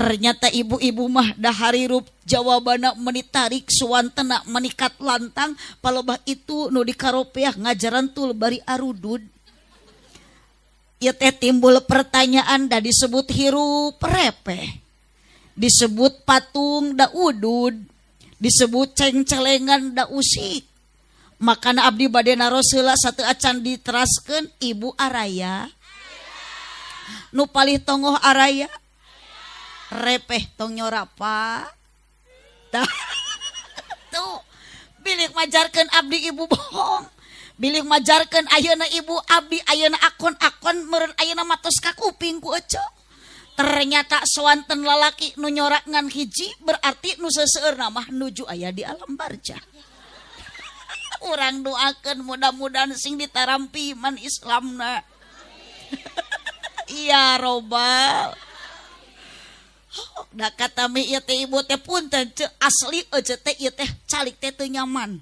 Ternyata ibu-ibu mah dah harirup jawabana meni tarik suwantena menikat lantang palebah itu nu dikaropeah ngajaran tul bari arudud. Ieu teh timbul pertanyaan da disebut hirup repeh. Disebut patung da udud, disebut cengcelengan da usik. Makana abdi bade naros heula satu acan diteraskeun ibu araya. Nu palih tongoh araya. Repeh tong nyorapa. Tuh bilih majarkeun abdi ibu bohong. Bilih majarkeun ayeuna ibu abdi ayeuna akon-akon meureun ayeuna matos ka kuping ku ece. Ternyata soanten lalaki nu nyorak ngan hiji berarti nu seseueurna mah nuju aya di alam barjah. Urang doakeun mudah-mudahan sing ditarampi iman Islamna. Iya robbal. Da kata mi ieu teh ibu teh punten ceu asli ece teh ieu teh calik teh teu nyaman.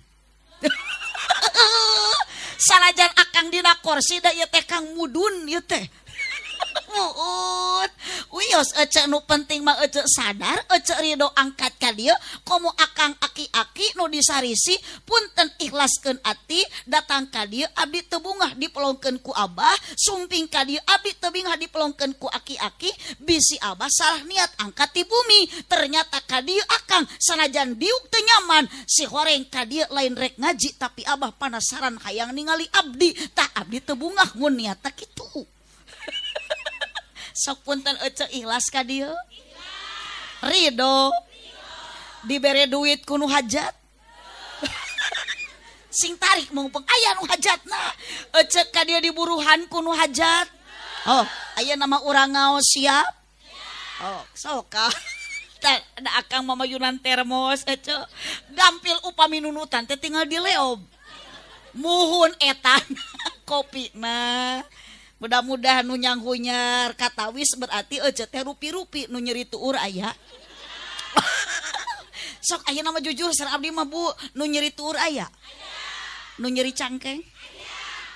Sanajan akang dina kursi da ieu teh kang mudun ieu teh. Muut. Wios ece nu penting mah ece sadar, ece ridho angkat ka dieu, komo akang aki-aki nu disarisi punten ikhlaskeun ati datang ka dieu abdi teu bungah dipelongkeun ku abah, sumping ka dieu abdi teu bingah dipelongkeun ku aki-aki, bisi abah salah niat angkat ti bumi. Ternyata ka dieu akang sanajan diuk teu nyaman, si horeng ka dieu lain rek ngaji tapi abah panasaran hayang ningali abdi, tah abdi teu bungah mun niatna kitu. Sok punten ece ikhlas ka dieu? Ridho. Dibere duit ku nu hajat. Sing tarik mumpung aya nu hajatna. Ece ka dieu diburuhan ku nu hajat. Oh, aya nama urang ngaos siap? Oh, sok ka. Tah da akang mamayunan termos ece. Gampil upami nunutan teh tinggal dileob. Muhun etan kopina. Mudah-mudahan nu nyanghunyar katawis berarti ece teh rupi-rupi nu nyeri tuur aya. Sok aya nama jujur sareng abdi mah Bu, nu nyeri tuur aya. Nu nyeri cangkeng.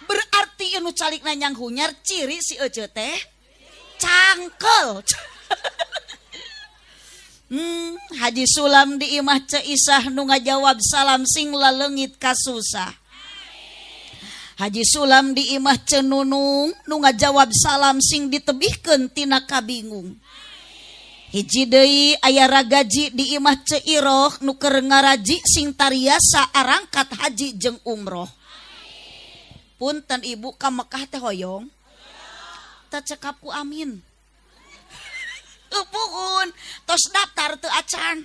Berarti nu calikna nyanghunyar ciri si ece teh cangkel. Haji Sulam di imah Ceu Isah nu ngajawab salam sing laleungit kasusah. Haji Sulam di imah Ceu Nunung nu ngajawab salam sing ditebihkeun tina kabingung. Hiji deui aya ragaji di imah Ceu Iroh nu keur ngaraji sing tariasa arangkat haji jeung umroh. Punten ibu ka Mekah teh hoyong? Teu cekap ku amin. Puhun tos daftar teu acan.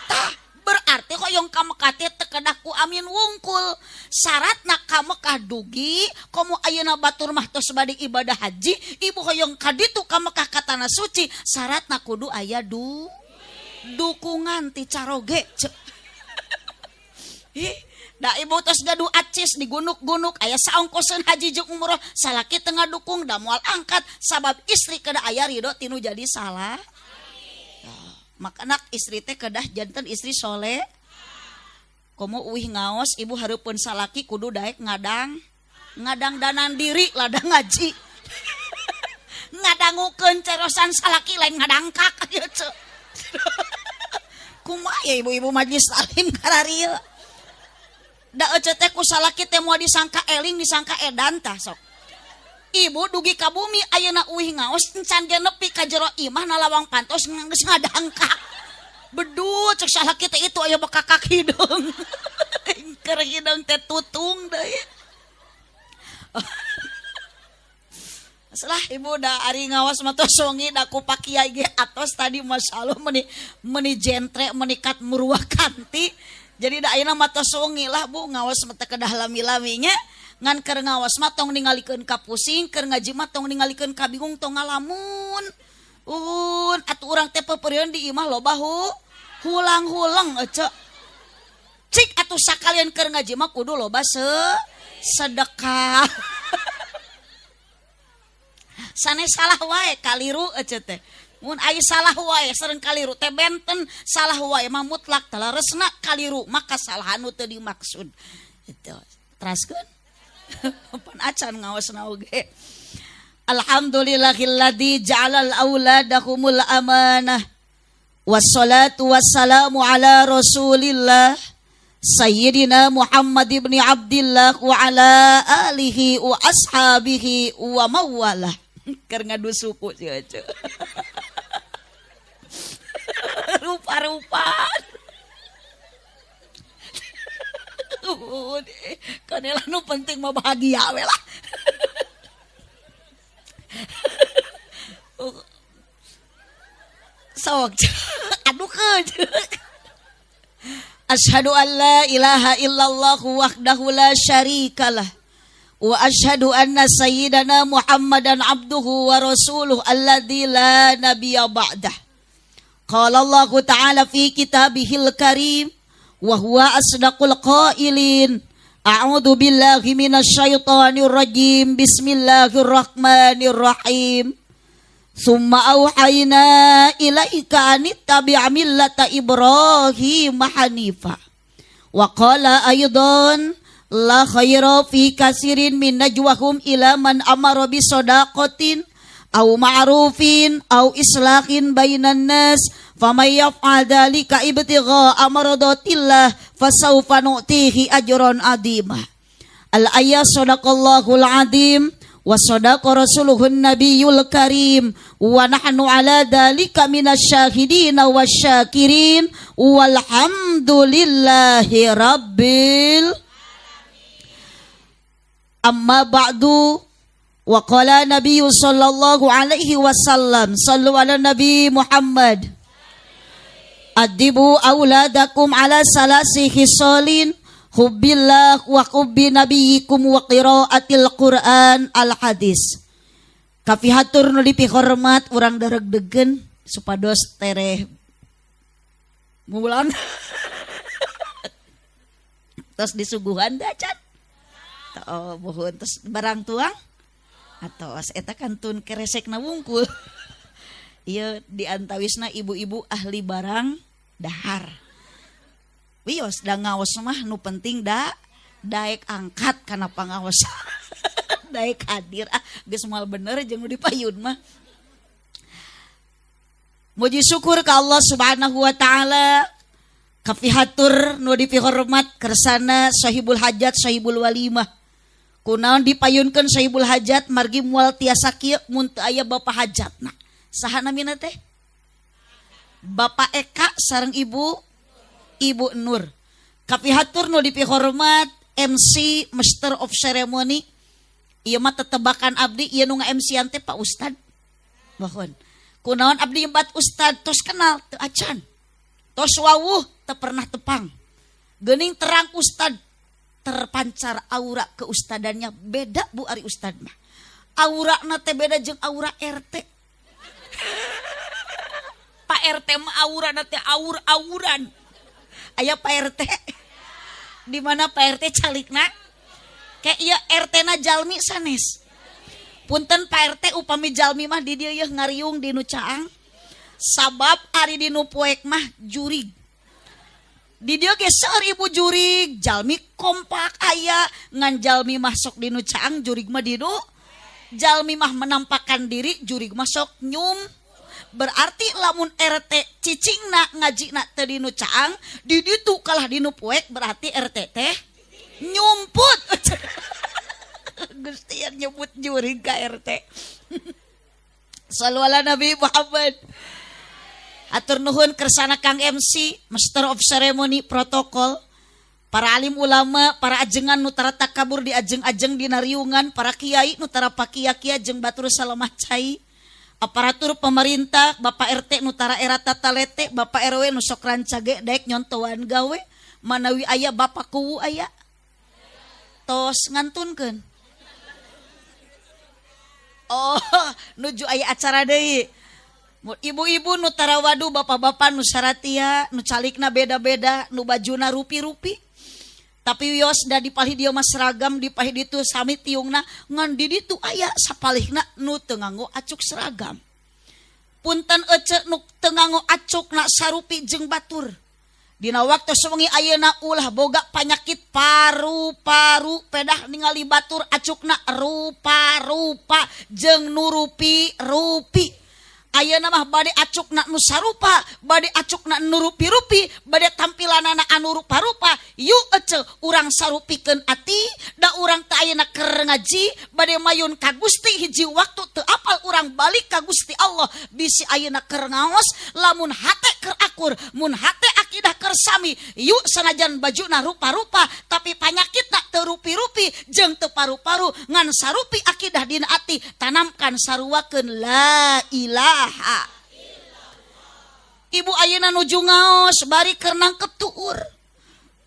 Tah berarti hoyong ka Mekah teh teu kedah ku amin wungkul. Syaratna ka Mekah dugi komo ayeuna batur mah tos bade ibadah haji, ibu hoyong ka ditu ka Mekah ka tanah suci, syaratna kudu aya dukungan ti caroge. Ih, da ibu tos gaduh acis digunuk-gunuk aya saongkoseun haji jeung umroh, salaki teu ngadukung da moal angkat sabab istri kedah aya ridho tinu jadi salah. Makana istri teh kedah janten istri soleh. Komo uih ngaos ibu hareupeun salaki kudu daek ngadang ngadangdanan diri ladang ngaji. Ngadangukeun cerosan salaki lain ngadangkak ieu ceu. Kumaha ya ibu-ibu majelis taklim kararieu. Da ece teh ku salaki teh moal disangka eling disangka edan tah sok. Ibu dugi ka bumi ayeuna uih ngaos encan ge nepi ka jero imah nalawang pantos geus ngadangkak. Bedul cek salaki teh itu aya bekakak hideung. Keur hideung teh tutung deui. Selah ibu da ari ngawas mah tos wengi da ku Pak Kiai ge atos tadi masyaallah meni meni jentre menikat muruah kanti. Jadi da ayeuna mah tos wengi lah Bu ngawas mah teh kedah lami-laminya. Ngan keur ngawas mah tong ningalikeun ka pusing, keur ngaji mah tong ningalikeun ka bingung, tong ngalamun. Uhun atuh urang teh peupeurieun di imah loba hulang-huleng ece. Cik atuh sakalian keur ngaji mah kudu loba sedekah. Sanes salah wae kaliru ece teh. Mun aya salah wae sareng kaliru teh benten, salah wae mah mutlak teleresna kaliru maka salahan nu teu dimaksud. Itu teraskeun. Pan acan ngaosna oge. Alhamdulillahilladzi ja'alal auladahumul amanah. Wassalatu wassalamu ala Rasulillah Sayyidina Muhammad ibn Abdillah wa ala alihi wa ashabihi wa mawalah. Keur ngadu suku sih aja. Rupa-rupa. Kanela nu penting mah bahagia we lah. Sok aduh ke. Asyhadu an la ilaha illallah wahdahu la syarikalah wa asyhadu anna sayyidana Muhammadan abduhu wa rasuluh alladzi la nabiyya ba'dah. Qala Allahu ta'ala fi kitabihil karim wa huwa asdaqul qailin. A'udzu billahi minasyaitonir rajim. Bismillahirrahmanirrahim. Summa auhayna ilaika anittabi' millata Ibrahim hanifa. Wa qala aidan la khaira fi kasirin min najwahum ila man amara bi sadaqatin aw ma'rufin aw islahin bainan nas faman yaf'al dzalika ibtigha'a maradatillah fasawfa nu'tihi ajran 'azima. Al ayat sadaqallahul 'azim. Wa sadaqa rasuluhun nabiyul karim wa nahnu ala dzalika minasyahidin wasyakirin walhamdulillahi rabbil amma ba'du. Wa qala nabiyyu sallallahu alaihi wasallam sallu ala nabi Muhammad adibu auladakum ala salasi khisalin hubbillah wa hubbi nabiyyikum wa qiraatil Qur'an al hadis. Kapihatur nu dipihormat urang daregdegen supados tereh mulang. Tos disuguhan da can. Oh, bohon tos barang tuang atos eta kantun keresekna wungkul. Ieu diantawisna ibu-ibu ahli barang dahar. Wios da ngaos mah nu penting da daek angkat kana pangaos. Daek hadir ah geus moal bener jeung nu dipayun mah. Muji syukur ka Allah Subhanahu wa taala kapihatur nu dipihormat kersana sahibul hajat sahibul walimah. Kunaon dipayunkeun sahibul hajat margi moal tiasa kieu mun teu aya bapa hajatna. Saha namina teh? Bapak Eka sareng Ibu Nur. Kapihatur nu dipihormat MC Master of Ceremony. Ieu mah tetebakan abdi ieu nu nga-MC-an teh Pak Ustad. Mohon. Kunaon abdi nyebat Ustad tos kenal teu acan. Tos wawuh teu pernah tepang. Geuning terang Ustad terpancar aura keustadannya beda Bu ari Ustad mah. Aurana teh beda jeung aura RT. Pak RT mah aurana teh aur-auran. Aya Pak RT. Di mana Pak RT calikna? Kayak ieu RT na jalmi sanes. Punten Pak RT upami jalmi mah di dieu yeuh ngariung di nu caang. Sabab ari di nu poek mah jurig. Di dieu ge seueur ibu jurig, jalmi kompak aya ngan jalmi mah sok di nu caang, jurig mah di nu jalmi mah menampakkan diri, jurig mah sok nyum. Berarti lamun RT cicingna ngajina teu di nu caang, di ditu kalah di nu poek berarti RT teh nyumput. Gusti yang nyebut jurig ka RT. Sallu ala Nabi Muhammad. Atur nuhun kersana Kang MC, Master of Ceremony protokol, para alim ulama, para ajengan nu tara takabur di ajeng-ajeng dina riungan, para kiai nu tara pakia-kia jeung batur salamah cai. Aparatur pemerintah, Bapak RT nu tara era tatalete, Bapak RW nu sok rancage daek nyontoan gawe, manawi aya Bapak kuwu aya. Tos ngantunkeun. Oh, nuju aya acara deui. Ibu-ibu nu tara wadu, bapak-bapak nu saratia, nu calikna beda-beda, nu bajuna rupi-rupi. Tapi wios da dipalih dieu mah seragam, dipalih ditu sami tiungna, ngan di ditu aya sapalihna nu teu nganggo acuk seragam. Punten ece nu teu nganggo acukna sarupi jeung batur. Dina waktu sewengi ayeuna ulah boga panyakit paru-paru pedah ningali batur acukna rupa-rupa jeung nurupi-rupi. Ayeuna mah bade acukna nu sarupa, bade acukna nu rupi-rupi, bade tampilanana anu rupa-rupa. Yuk ece urang sarupikeun ati, da urang teh ayeuna keur ngaji, bade mayun ka Gusti hiji waktu teu apal urang balik ka Gusti Allah. Bisi ayeuna keur ngaos, lamun hate keur akur, mun hate akidah keur sami, yuk sanajan bajuna rupa-rupa tapi panyakitna teu rupi-rupi jeung teu paru-paru, ngan sarupi akidah dina ati, tanamkan saruakeun la ilaha. Ibu ayeuna nuju ngaos bari keur nangkep tuur.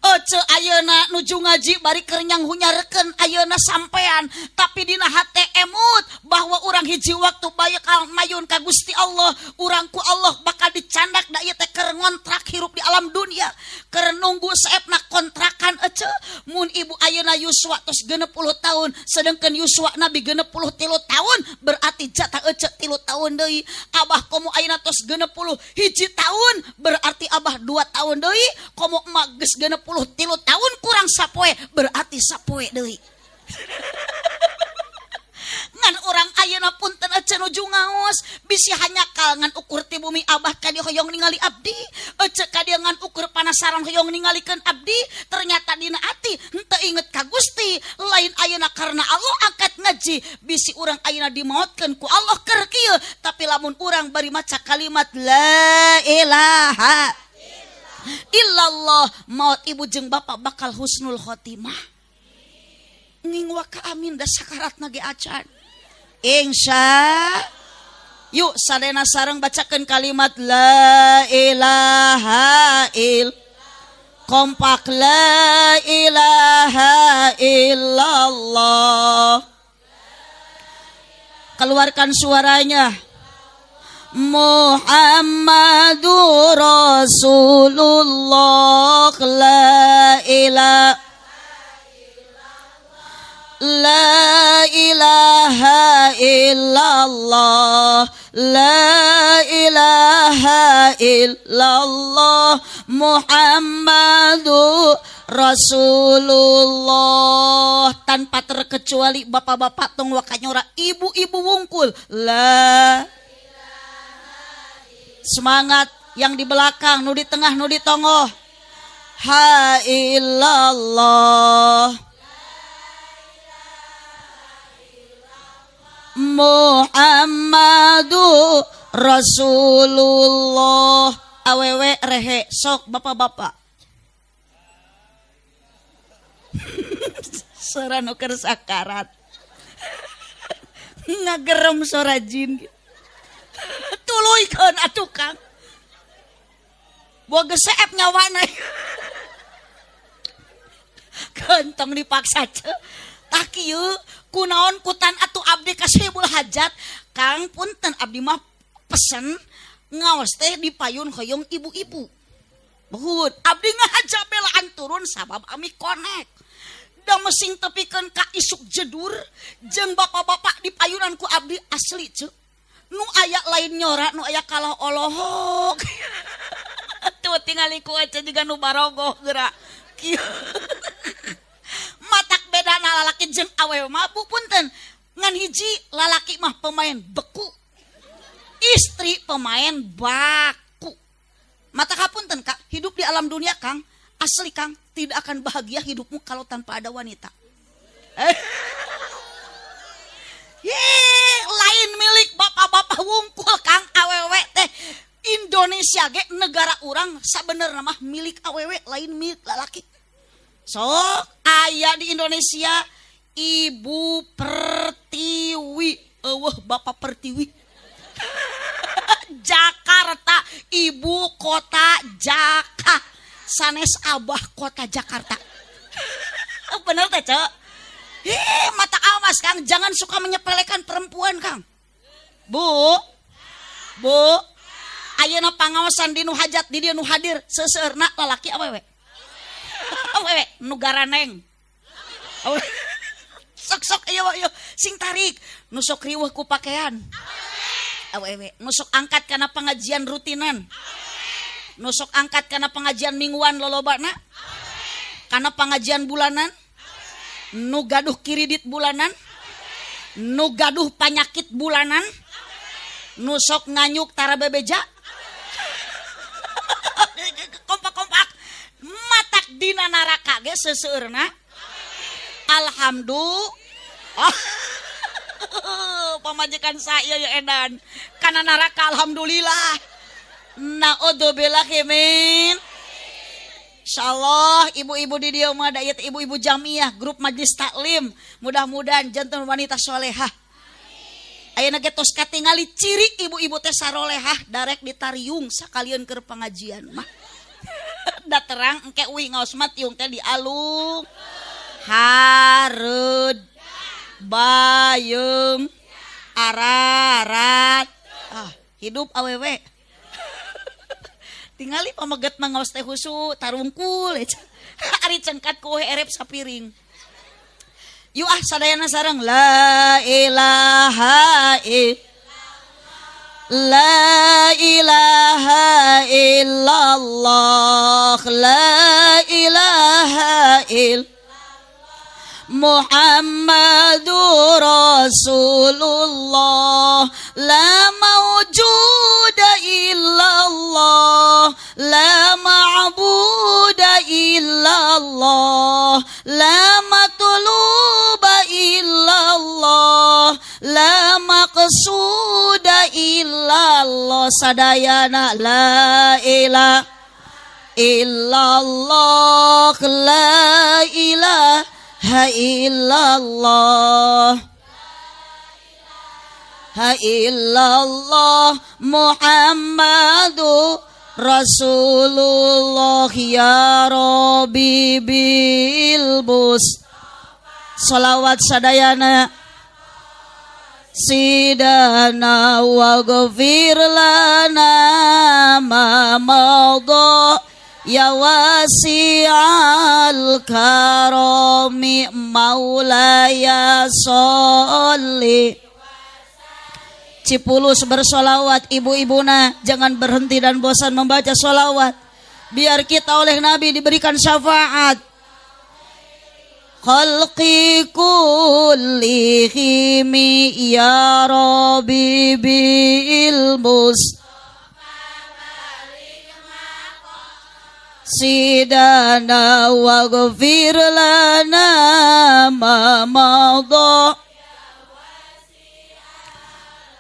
Ece ayeuna nuju ngaji bari keur nyanghunyarekeun ayeuna sampean, tapi dina hate emut bahwa urang hiji waktu bakal mayun ka Gusti Allah, urang ku Allah bakal dicandak da ieu teh keur ngontrak hirup di alam dunia, keur nunggu seepna kontrakan ece. Mun ibu ayeuna yuswa tos 60 tahun, sedangkan yuswa Nabi 63 tahun, berarti jatah ece 3 tahun deui. Abah komo ayeuna tos 61 tahun, berarti abah 2 tahun deui. Komo emak geus 63 tahun kurang sapoe, berarti sapoe deui. Ngan urang ayeuna punten ece nuju ngaos bisi hanyakal ngan ukur ti bumi abah ka dieu hoyong ningali abdi, ece ka dieu ngan ukur panasaran hoyong ningalikeun abdi, ternyata dina ati henteu inget ka Gusti. Lain ayeuna karena Allah angkat ngaji, bisi urang ayeuna dimaotkeun ku Allah keur kieu, tapi lamun urang bari maca kalimat la ilaha illallah, maut ibu jeung bapak bakal husnul khotimah. Ngingwa ka amin da sakaratna ge acan. Insya yuk sadena sareng bacakeun kalimat la ilaha il kompak la ilaha illallah. Keluarkan suaranya. Muhammadur Rasulullah la ilaha la ilaha illallah la ilaha illallah Muhammadur Rasulullah. Tanpa terkecuali bapak-bapak tong wakanyora, ibu-ibu wungkul la. Semangat yang di belakang, nu di tengah, nu di tongoh. Ha illallah Muhammadu Rasulullah. Awewe rehe sok bapak-bapak. Sora nu keur sakarat. Ngagerem sora jin. Tuluykeun atuh Kang. Boga seep nyawana. Kentong dipaksa ce. Tah kieu kunaon kutan atuh abdi ka Sohibul Hajat. Kang punten abdi mah pesen ngaos teh di payun hoyong ibu-ibu. Buhun abdi ngahaja belaan turun sabab ami konek. Da mesing tepikeun ka isuk jedur jeung bapak-bapak di payunan ku abdi asli ce. Nu aya lain nyora, nu aya kalah olohok. Tuh tingali ku aja juga nu barogoh geura. Kieu. Matak bedana lalaki jeung awewe mah bu punten. Ngan hiji lalaki mah pemain beku, istri pemain baku. Mata kapunten Kak, hidup di alam dunia Kang, asli Kang, tidak akan bahagia hidupmu kalau tanpa ada wanita. Ye, lain milik bapak-bapak wungkul Kang, awewe teh. Indonesia ge negara urang sabenerna mah milik awewe, lain milik lalaki. Sok aya di Indonesia Ibu Pertiwi, eueuh Bapak Pertiwi. Jakarta, ibu kota Jakarta. Sanes abah kota Jakarta. Bener teh, Cek? Heh, mata awas Kang, jangan suka menyepelekan perempuan Kang. Bu. Bu. Ayeuna pangaosan di nu hajat di dieu nu hadir seuseurna lalaki awewe. Awewe nu garaneng. Sok-sok ayo ayo sing tarik nu sok riweuh ku pakaian. Awewe nu sok angkat kana pengajian rutinan. Nu sok angkat kana pengajian mingguan lolobana. Kana pengajian bulanan. Nu gaduh kiridit bulanan. Nu gaduh panyakit bulanan. Nu sok nganyuk tara bebeja. Kompak-kompak. Matak dina naraka ge seseueurna. Alhamdulillah. Pamajikan saya ya edan. Kana naraka alhamdulillah. Naudzubillahi min. Insyaallah ibu-ibu di dieu mah da ieu teh ibu-ibu jamiah grup majelis taklim, mudah-mudahan janten wanita solehah. Ayeuna ge tos katingali ciri ibu-ibu teh sarolehah, darek ditariung sakalian keur pengajian mah. Da terang engke uih ngaos mah tiung teh dialung. Hareud bayem ararat. Ah, hidup awewe. Tingali pameget mah ngaos teh husu tarungkul. Ari cengkat ku erep sapiring. Yuk ah sadayana sareng la ilaha la ilaha illallah, la ilaha illallah Muhammadur Rasulullah, la mawjuda illallah, la ma'buda illallah, la matluba illallah, la maqsuda illallah. Sadayana la ilaha illallah, la ilaha illallah, ha illallah Muhammadu Rasulullah. Ya Rabbi bil bus. Salawat sadayana sidana wa ghafir lana ma madha ya wasi'al karami maulaya sholli. Cipulus bersolawat ibu-ibuna, jangan berhenti dan bosan membaca solawat, biar kita oleh Nabi diberikan syafaat. Khalqi kullihimi ya Rabbi bil mus sidana wa ghafir lana ma madha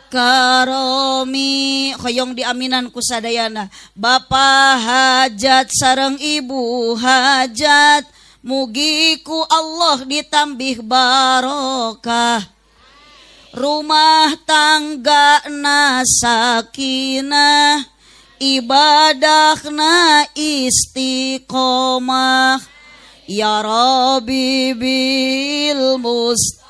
karomi. Hoyong diaminan ku sadayana. Bapak hajat sareng ibu hajat, mugi ku Allah ditambih barokah. Rumah tangga na sakinah, ibadahna istiqomah. Ya Rabbi bil mus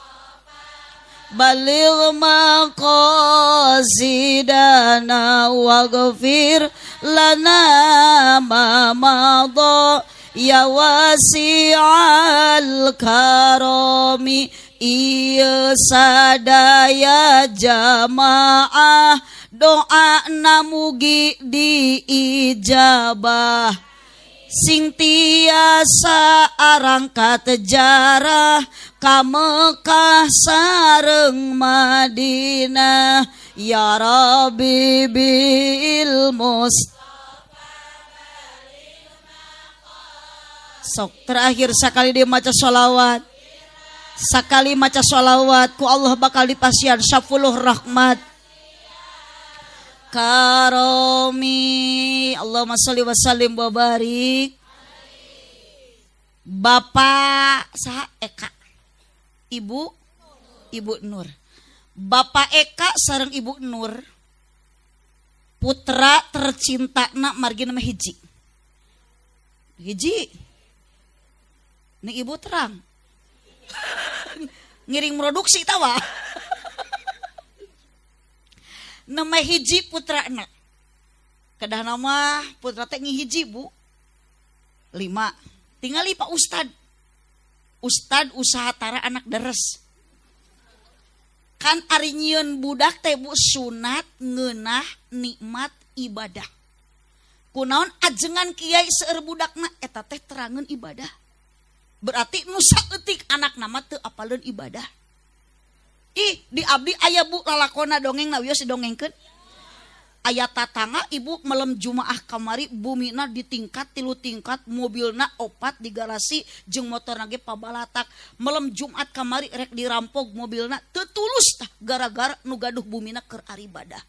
baligh maqasidana waghfir lana ma madha ya wasi'al karami. Iya sadaya jamaah doa namugi diijabah, sing tiasa arangkat jarah ka Mekah sareng Madinah. Ya Rabbi bil mus. Sok terakhir sekali dia maca sholawat. Sekali maca sholawat ku Allah bakal dipasian 10 rahmat karomi. Allahumma sholli wa sallim wa barik. Bapak saha Eka, Ibu Ibu Nur. Bapak Eka sareng Ibu Nur putra tercinta nak margi nama hiji. Hiji. Nih ibu terang. Ngiring produksi tawa. Nama hiji putra nak. Kedah nama putra teh hiji bu. 5. Tingali Pak Ustad. Ustad usaha tara anak deres. Kan ari nyieun budak teh bu sunat ngeunah nikmat ibadah. Kunaon ajengan kiai seueur budakna eta teh terangeun ibadah. Berarti nu saeutik anak nama teu apaleun ibadah. Ih, di abdi aya bu lalakona dongeng na wios didongengkeun. Aya tatangga ibu malam Jumaah kamari bumina di tingkat 3 tingkat, mobilna 4 di garasi jeung motorna ge pabalatak. Malam Jumat kamari rek dirampok mobilna teu tulus tah gara-gara nu gaduh bumina keur aribadah.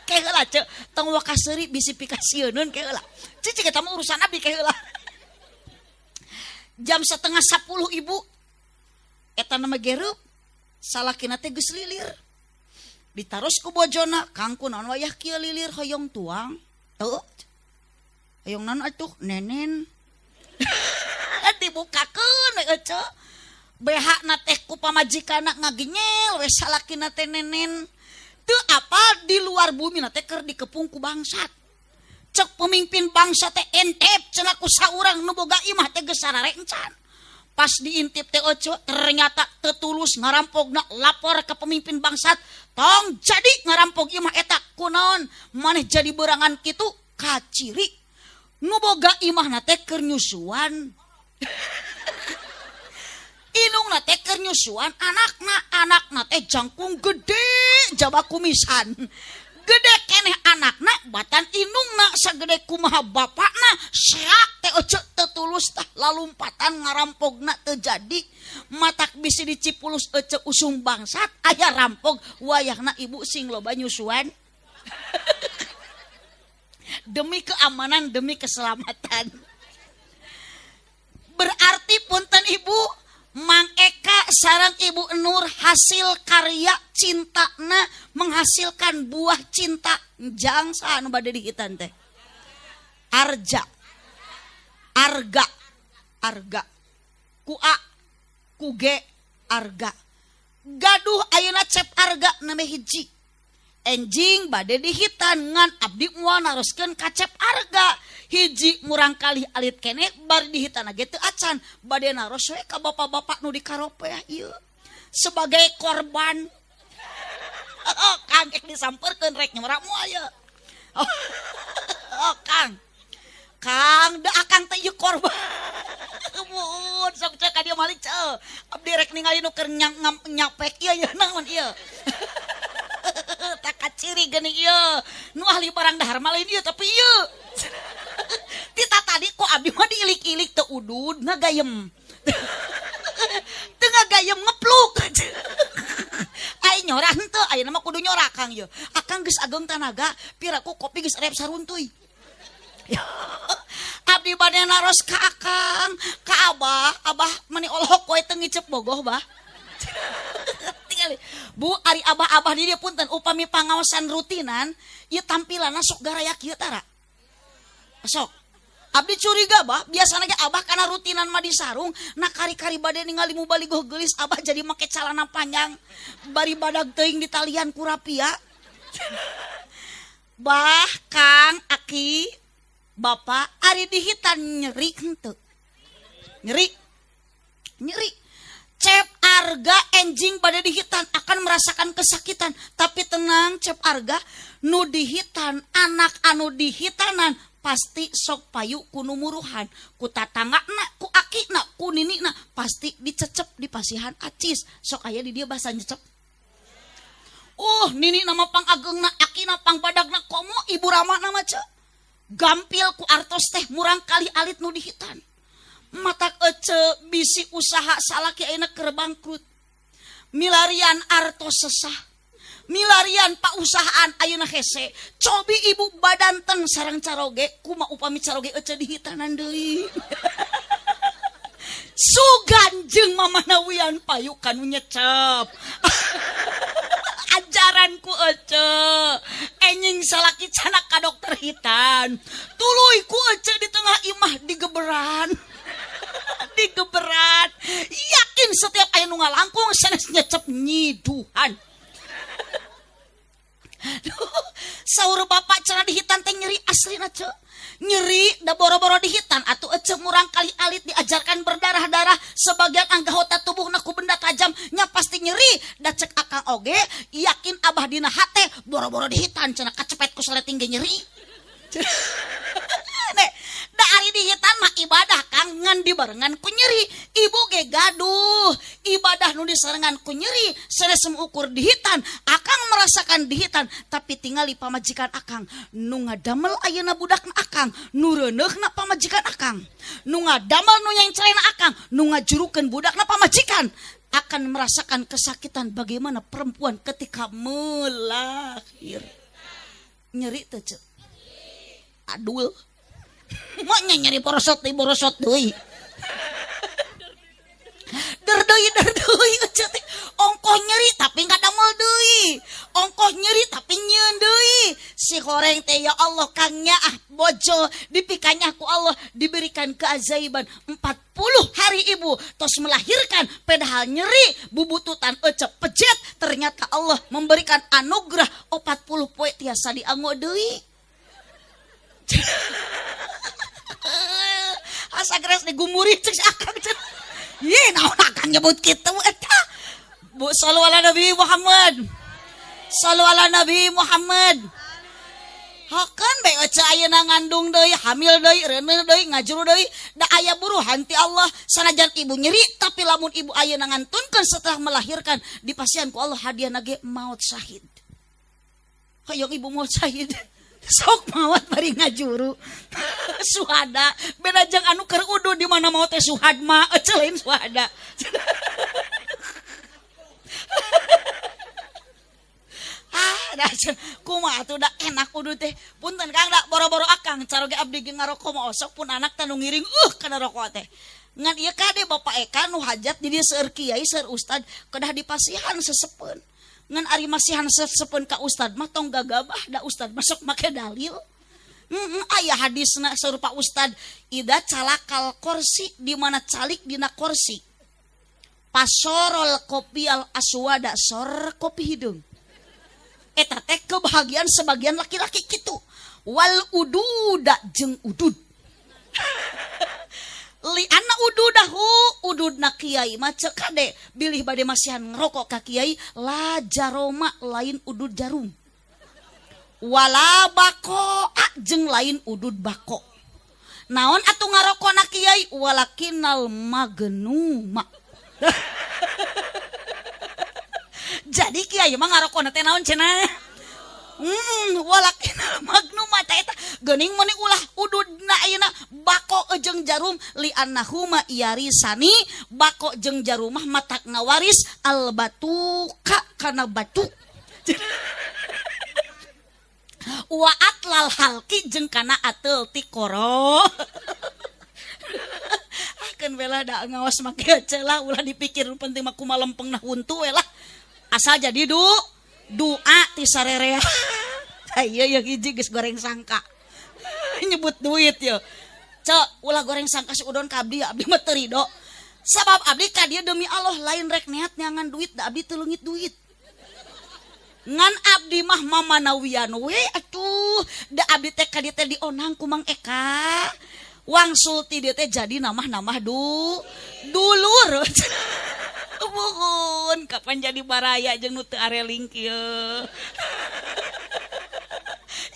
Ke heula ceu, tong wakaseuri bisi pikasieun ke heula. Cicing eta mah urusan abdi ke heula. Jam 9:30 ibu eta nama gereup salakina teh geus lilir. Ditaros ku bojona, Kang kunaon wayah kieu lilir hoyong tuang? Teu. Hoyong naon atuh? Nenen. Dibukakeun we ece. BH na teh ku pamajikanna ngagenyel we salakina teh nenen. Teu apa di luar bumi na teh keur dikepung ku bangsat. Cek pemimpin bangsa teh entep cenah ku saurang nu boga imah teh geus sarare encan. Pas diintip teh oco ternyata tetulus ngarampogna, lapor ke pemimpin bangsat, tong jadi ngarampog imah eta kunaon maneh jadi berangan kitu kaciri nu boga imahna teh keur nyusuan. Indungna teh keur nyusuan anakna, anakna teh jangkung gede jaba kumisan. Gede keneh anakna batan indungna sagede kumaha bapakna seak teh oce tetulus tah lalumpatan ngarampogna teu jadi matak bisi dicipulus ece usung bangsat aya rampog wayahna ibu sing loba nyusuan. Demi keamanan, demi keselamatan. Berarti punten ibu, Mang Eka sareng Ibu Nur hasil karya cintana menghasilkan buah cinta. Jang saha nu bade dihitan teh? Arja. Arga. Arga. Ku A, ku G, Arga. Gaduh ayeuna cep Arga name hiji. Enjing bade dihitan ngan abdi moal naroskeun ka cep Arga. Hiji murang kalih alit keneh bari dihitan ge teu acan bade naros we ka bapak-bapak nu di karopeah ieu sebagai korban. Oh, Kang ek disamperkeun rek nyora moal ieu. Oh, Kang. Kang da akang teh ieu korban. Mun sok cek ka dieu malik ceu. Abdi rek ningali nu keur nyapek ieu ieu naon ieu. Tak kaciri geuning ieu. Nu ahli barang dahar mah lain ieu tapi ieu. Tita tadi kok abdi mah diilik-ilik teu udud ngagayem. Teu ngagayem ngepluk. Ai nyora henteu, ayeuna mah kudu nyora Kang ieu. Akang geus ageng tanaga, piraku kopi geus rep saruntuy. Abdi bade naros ka akang, ka abah, abah meni olohok we teu ngicep bogoh bah. Tingali. Bu, ari abah-abah di dieu punten upami pangaosan rutinan, ieu tampilanna sok garaya kieu tara. Sok. Abdi curiga bah, biasana ge abah kana rutinan mah di sarung, nah kari-kari bade ningali mubaligoh geulis abah jadi make calana panjang, bari badag teuing di talian ku rapia. Bah, Kang, Aki, Bapak, ari dihitan nyeri henteu. Nyeri. Nyeri. Cep Arga enjing bade dihitan akan merasakan kesakitan, tapi tenang Cep Arga, nu dihitan anak anu dihitanan pasti sok payu ku numuruhan, ku tatangana, ku akina, ku ninina, pasti dicecep di pasihan acis. Sok aya di dia bahasa nyecep. Nini nama pang agengna, akina pang badagna, komo ibu rama nama ce. Gampil ku artos teh murang kali alit nu dihitan. Matak ece bisi usaha salaki ayeuna keur bangkrut. Milarian artos sesah. Milarian pausahaan ayeuna hese. Cobi ibu badanten sareng caroge, kuma upami caroge ece dihitanan deui. Sugan jeung mamanawian payu kanu nyecep. Ajaran ku ece. Enjing salaki canak ka dokter hitan. Tuluy ku ece di tengah imah digeberan. Digeberan. Yakin setiap aya nu ngalangkung sanes nyecep nyiduhan. Saur bapak cenah dihitan teh nyeri aslina ce. Nyeri da boro-boro dihitan atuh ece murang kali alit diajarkan berdarah-darah sebagian anggota tubuhna ku benda tajam nya pasti nyeri da cek akang oge yakin abah dina hate boro-boro dihitan cenah kacepet ku saleting ge nyeri. Nek da ari dihitan mah ibadah Kang. Akang ngan dibarengan ku nyeri. Ibu ge gaduh ibadah nu disarengan ku nyeri sanes ukur dihitan. Akang merasakan dihitan tapi tingali pamajikan akang nu ngadamel ayeuna budakna akang, nu reuneuhna pamajikan akang, nu ngadamel nu nyengcelena akang, nu ngajurukeun budakna pamajikan, akan merasakan kesakitan bagaimana perempuan ketika melahir. Nyeri teu ceu? Adul. Mau nyeri borosot deui borosot deui. Der deui ece teh. Ongkoh nyeri tapi ngadamel deui. Ongkoh nyeri tapi nyieun deui. Si horeng teh ya Allah kang nyaah bojo dipikanyah ku Allah diberikan keajaiban 40 hari ibu tos melahirkan padahal nyeri bubututan ece pejet ternyata Allah memberikan anugerah 40 poe tiasa dianggo deui. Asa geres digumuri cek si akang cek. Ye naon akang nyebut kitu eta. Bu sallu ala Nabi Muhammad. Sallu ala Nabi Muhammad. Hakan bae ece ayeuna ngandung deui, hamil deui, reuneuh deui, ngajuru deui, da aya buruhan ti Allah sanajan ibu nyeri tapi lamun ibu ayeuna ngantunkeun setelah melahirkan dipasihan ku Allah hadiahna ge maut syahid. Hayang ibu maut syahid. Sok mawat bari ngajuru. Suhada beda jeung anu keur udud di mana maot teh suhad mah ece lain suhada. Ah, da kumaha atuh da enak udud teh. Punten Kang da boro-boro akang caroge abdi ge ngaroko mah osok pun anak teh nu ngiring kana rokok teh. Ngan ieu kade Bapak Eka nu hajat di dieu seueur kiai seueur ustad kedah dipasihan sesepeun. Ngan ari masihan sesepeun ka ustad mah tong gagabah da ustad masuk make dalil. Aya hadisna sarupa ustad ida calakal korsi di mana calik dina korsi. Pasorol kopial aswada sor kopi hideung. Eta teh kebahagiaan sebagian laki-laki kitu. Wal ududa jeung udud. Li anna ududahu ududna kiai mah ceuk kade bilih bade masihan ngerokok ka kiai la jaroma lain udud jarum. Wala bako jeung lain udud bako. Naon atuh ngarokona kiai walakinal magnuma. Jadi kiai mah ngarokona teh naon cenah? Walakinal magnuma ta eta geuning meuni ulah ududna ayeuna bako jeung jarum li annahuma yarisani bako jeung jarum mah matak ngawaris al batuka kana batu. Wa atlal halki jeung kana ateul ti koro. Akeun we lah da ngaos make celah ulah dipikir penting mah kumaha lempengna huntu we lah. Asal jadi doa ti sarerea. Ieu ye hiji geus goreng sangka. Nyebut duit ye. Cek ulah goreng sangka si udon ka abdi, abdi mah teu rido. Sabab abdi ka dieu demi Allah lain rek niat nyangan duit da abdi teu leungit duit. Ngan abdi mah mamanawian we atuh da abdi teh ka dieu teh dionang ku Mang Eka. Wangsul ti dieu teh jadi namah-namah dulur. Muhun kapan jadi baraya jeung nu teu areling kieu.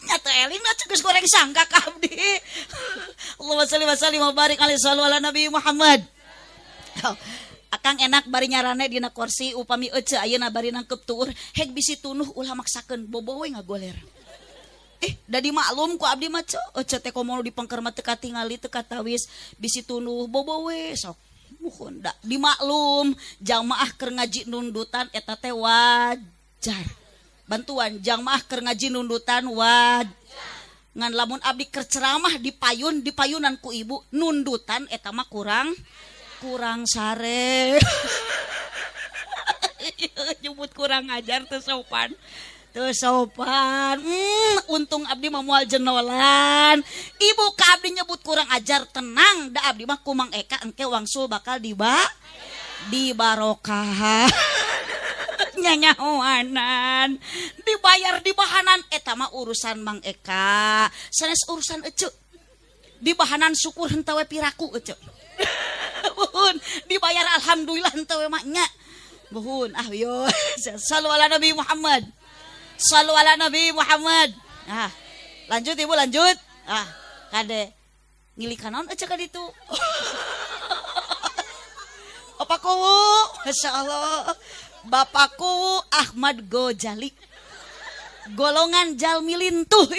Nyata eling na geus goreng sangka ka abdi. Allahumma shalli wa sallim wa barik alaihi sallu ala Nabi Muhammad. Akang enak bari nyarane dina kursi upami ece ayeuna bari nangkep tuur hek bisi tunuh ulah maksakeun bobo we ngagoler. Da dimaklum ku abdi mah ce ece teh komo di pengker mah teu katingali teu katawis bisi tunuh bobo we sok. Muhun da dimaklum jamaah keur ngaji nundutan eta teh wajar. Bantuan jamaah keur ngaji nundutan wajar. Ngan lamun abdi keur ceramah di payun di payunan ku ibu nundutan eta mah kurang sare. Nyebut kurang ajar teu sopan. Teu sopan. Untung abdi mah moal jenolan. Ibu ka abdi nyebut kurang ajar tenang da abdi mah ku Mang Eka engke wangsul bakal dibarokah. Nyanyahoanan dibayar di bahanan eta mah urusan Mang Eka sanes urusan ece. Di bahanan syukur henteu we piraku ece. Buhun dibayar alhamdulillah henteu we mah nya. Buhun ah yo. Sallu ala Nabi Muhammad. Sallu ala Nabi Muhammad. Ah, lanjut ibu lanjut. Ah, kade. Ngilikan naon ece ka ditu? Bapak Kuwu, Masya Allah. Bapak Kuwu Ahmad Gojali. Golongan jalmi lintuh.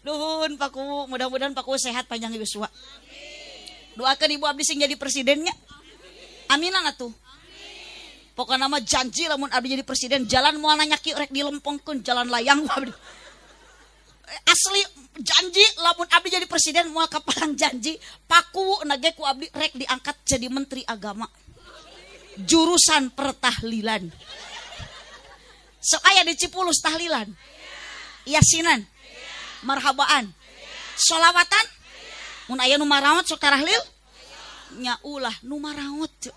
Nuhun Pak Kuwu, mudah-mudahan Pak Kuwu sehat panjang yuswa. Doakan ibu abdi sing jadi presidennya. Aminan atuh. Pokoknya nama janji lamun abdi jadi presiden, jalan moal nanya kieu rek dilempongkeun jalan layang abdi. Asli janji lamun abdi jadi presiden moal kapalang janji, Pakuwu nage ku abdi rek diangkat jadi menteri agama. Jurusan pertahlilan. Sok aya di Cipulus tahlilan. Yasinan. Marhabaan. Solawatan. Mun aya nu marawat sok tarahlil? Nya ulah nu marawat.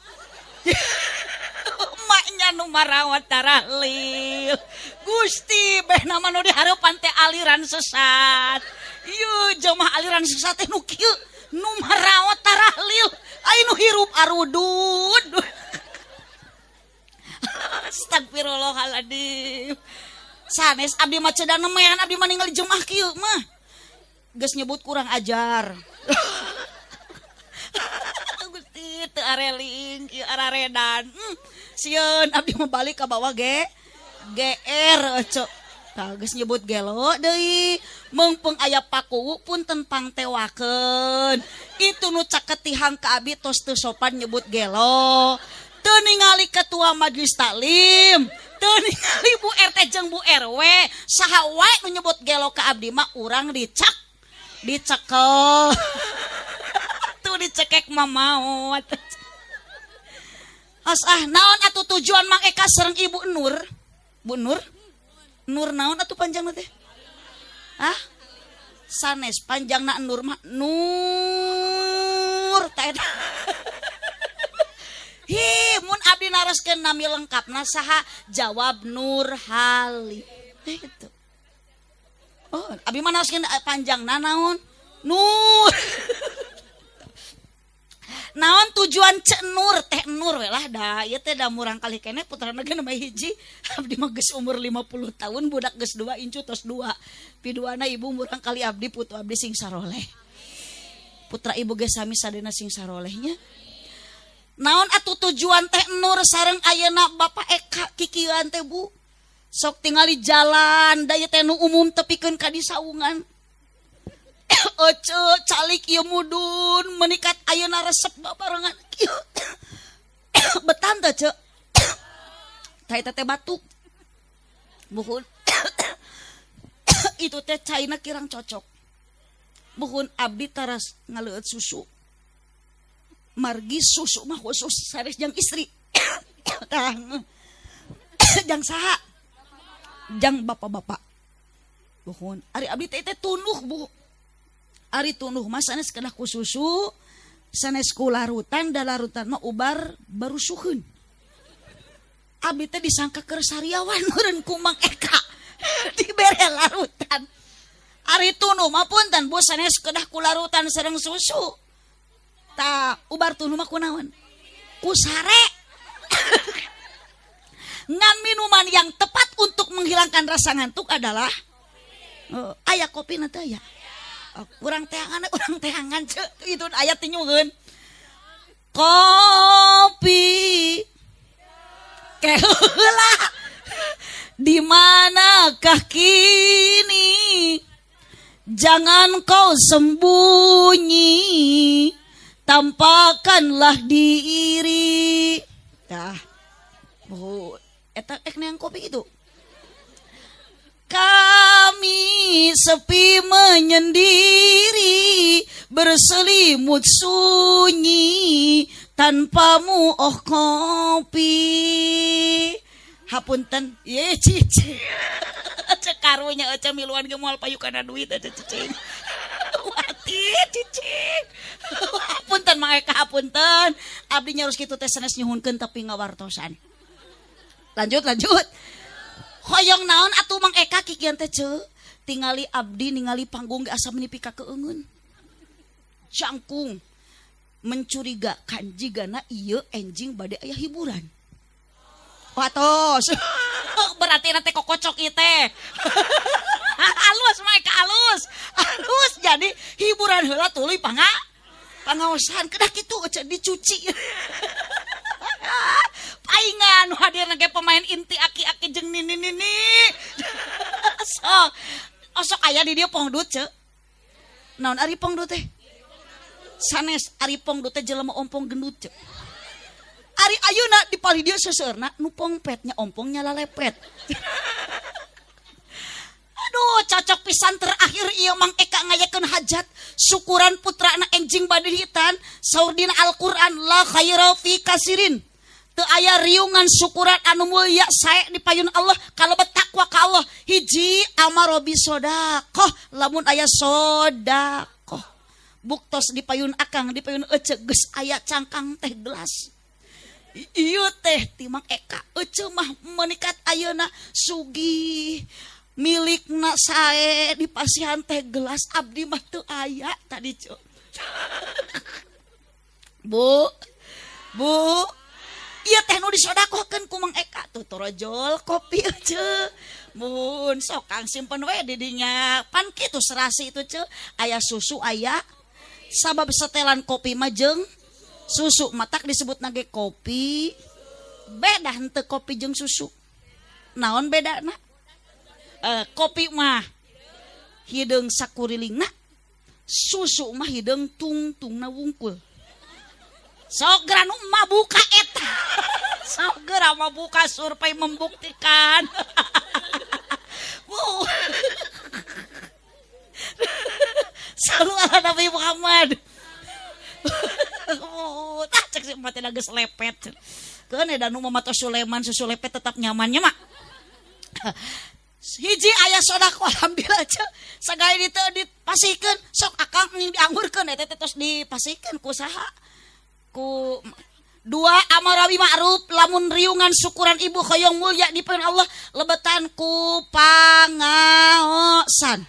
Maknya nu marawat tarahlil. Gusti beh nama nu dihareupan teh aliran sesat. Ieu jamaah aliran sesat teh nu kieu, nu marawat tarahlil. Ai nu hirup arudud. Astagfirullahaladzim. Sanes abdi mah cedan nemean abdi mah ningali jemaah kieu mah. Geus nyebut kurang ajar. Gusti teu areling kieu araredan. Sieun abdi mah balik ka bawah ge GR cok. Tah geus nyebut gelo deui. Meungpeung aya Pakuwu punten pangtewakeun. Itu nu caket tihang ka abdi tos teu sopan nyebut gelo. Teu ningali ketua majelis taklim, teu ningali Bu RT jeung Bu RW, saha wae nu nyebut gelo ka abdi mah urang dicak dicekel. Tuh dicekek mah maot. As ah naon atuh tujuan Mang Eka sareng Ibu Nur? Bu Nur? Nur naon atuh panjangna teh? Hah? Sanes panjangna Nur mah Nur teh. Hi, mun abdi naroskeun nami lengkapna saha? Jawab Nur Halim. Itu. Oh, abdi mah naroskeun panjangna naon? Nur. Naon tujuan Cek Nur teh Nur we lah da ieu teh da murang kali keneh putrana ge namanya hiji. Abdi mah geus umur 50 tahun budak geus 2 incu tos 2. Piduana ibu murang kali abdi putu abdi sing saroleh. Putra ibu ge sami sadena sing sarolehnya. Naon atuh tujuan teh Nur sareng ayeuna Bapak Eka kikieuan teh Bu. Sok tingali jalan da ieu teh nu umum tepikeun ka disaungan. Ece calik ieu mudun menikat ayeuna resep babarengan kieu. Betan teh ce. Tah eta teh batuk. Buhun. Itu teh caina kirang cocok. Buhun abdi taras ngaleueut susu. Margi susu mah khusus sanes jang istri. Tah. Jang saha? Jang bapak-bapak. Buhun. Ari abdi teh tunuh Bu. Ari tunuh mah sanes kedah ku susu, sanes ku larutan, da larutan mah ubar barusuheun. Abdi teh disangka keur sariawan meureun ku Mang Eka. Dibere larutan. Ari tunuh mah punten Bu sanes kedah ku larutan sareng susu. Ta ubar tunuh mah kunaon? Ku sare. Ngan minuman yang tepat untuk menghilangkan rasa ngantuk adalah aya kopi na teh aya. Kurang teangan cek itu ayat tinyuheun. Kopi keheula di manakah kini? Jangan kau sembunyi, tampakkanlah diri. Tah. Oh, eta ek neang kopi itu. Kami sepi menyendiri, berselimut sunyi, tanpamu oh kopi. Hapunten, ye cici. Cek karunya ece miluan ge moal payu kana duit ece cicing. Wati cicing. Hapunten Mang Eka hapunten. Abdi nyarus kitu teh sanes nyuhunkeun tapi ngawartosan. Lanjut lanjut. Hoyong naon atuh Mang Eka kikian teh ceu. Tingali abdi ningali panggung ge asa meni pika keungeun. Jangkung mencurigakan jigana ieu enjing bade aya hiburan. Watos. Berarti nanti kokocok ieu teh. Halus Mang Eka halus. Halus jadi Syukuran heula tuluy pangaosan kedah kitu ece dicuci. Paingan nu hadir ge pemain inti aki-aki jeung nini-nini. Sok osok aya di dieu pongdut ce. Naon ari pongdut teh? Sanes ari pongdut teh jelema ompong gendut ce. Ari ayeuna di palih dieu seuseurna nu pongpetnya ompong nyala lepet. Aduh, cocok pisan terakhir ieu Mang Eka ngayakeun hajat syukuran putrana enjing bade hitan saur dina Al-Qur'an la khaira fi kasirin. Teu aya riungan syukuran anu mulia sae di payun Allah kalebet takwa ka Allah. Hiji amaro bi sedekah lamun aya sedekah. Buktos di payun akang di payun ece geus aya cangkang teh gelas. Ieu teh ti Mang Eka ece mah menikat ayeuna sugih milikna sae di pasihan teh gelas abdi mah teu aya tadi cu. Bu, bu, ieu teh nu disodakohkeun ku Mang Eka tuh torojol kopi ece. Mun sok kang simpen we di dinya. Pan kitu serasi itu ce, aya susu aya sabab setelan kopi mah jeung susu matak disebut nage kopi. Beda henteu kopi jeung susu. Naon bedana? Kopi mah hideung sakurilingna, susu mah hideung tungtungna wungkul. Sok geura nu mah buka eta. Sok geura mah buka survei membuktikan. Bu. Salu ala Nabi Muhammad. Tah cek si emak teh geus lepet. Keun da nu mah Sulaiman susu lepet tetap nyamannya mak. Hiji aya sedekah alhamdulillah ce. Sagala ditu dipasihkeun sok akang ning dianggurkeun eta teh tos dipasihkeun ku saha? Ku dua amarawi ma'ruf lamun riungan syukuran ibu hoyong mulia di payun Allah lebetan ku pangaosan.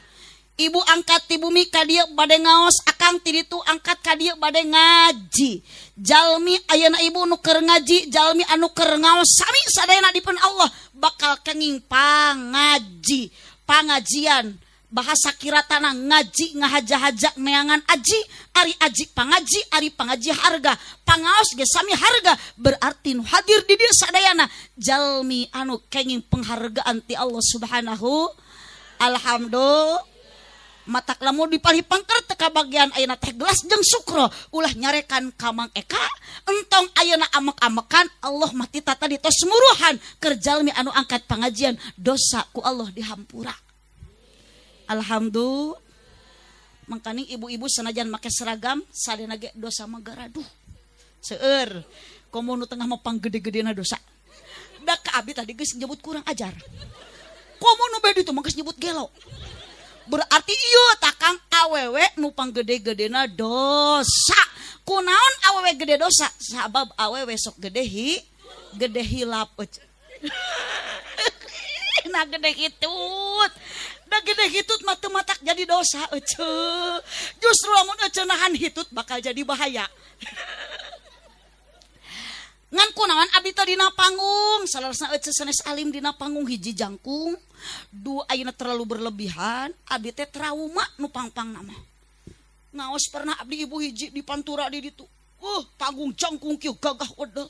Ibu angkat ti bumi ka dieu bade ngaos, akang ti ditu angkat ka dieu bade ngaji. Jalmi ayeuna ibu nu keur ngaji, jalmi anu keur ngaos sami sadayana di payun Allah bakal kenging pangaji. Pangajian bahasa kiratana ngaji ngahaja-haja neangan aji, ari aji pangaji, ari pangaji harga, pangaos ge sami harga, berarti nu hadir di dieu sadayana jalmi anu kenging penghargaan ti Allah Subhanahu. Alhamdulillah. Matak lamun dipalih pangker teu kabagian ayeuna teh gelas jeung sukro ulah nyarekan ka Mang Eka entong ayeuna amek-amekan Allah mah ti tadi tos muruhan keur jalmi anu angkat pangajian dosa ku Allah dihampura. Alhamdulillah. Mangkaning ibu-ibu sanajan make seragam sadena ge dosa mah garaduh. Seueur komo nu tengah mah panggede-gedena dosa. Da ka abi tadi geus nyebut kurang ajar. Komo nu bedi teh mah geus nyebut gelo. Berarti ieu takang awewe nu panggede-gedena dosa. Kunaon awewe gede dosa? Sabab awewe sok gede gede hilap. Nah gede hitut. Da gede hitut mah teu matak jadi dosa ece. Justru lamun ece nahan hitut bakal jadi bahaya. Ngan kunaon abdi teh dina panggung, salarasna ece sanes alim dina panggung hiji jangkung, dua ayeuna terlalu berlebihan, abdi teh trauma nu pangpangna mah. Ngaos pernah abdi ibu hiji di Pantura di ditu. Panggung jangkung kieu gagah wedel.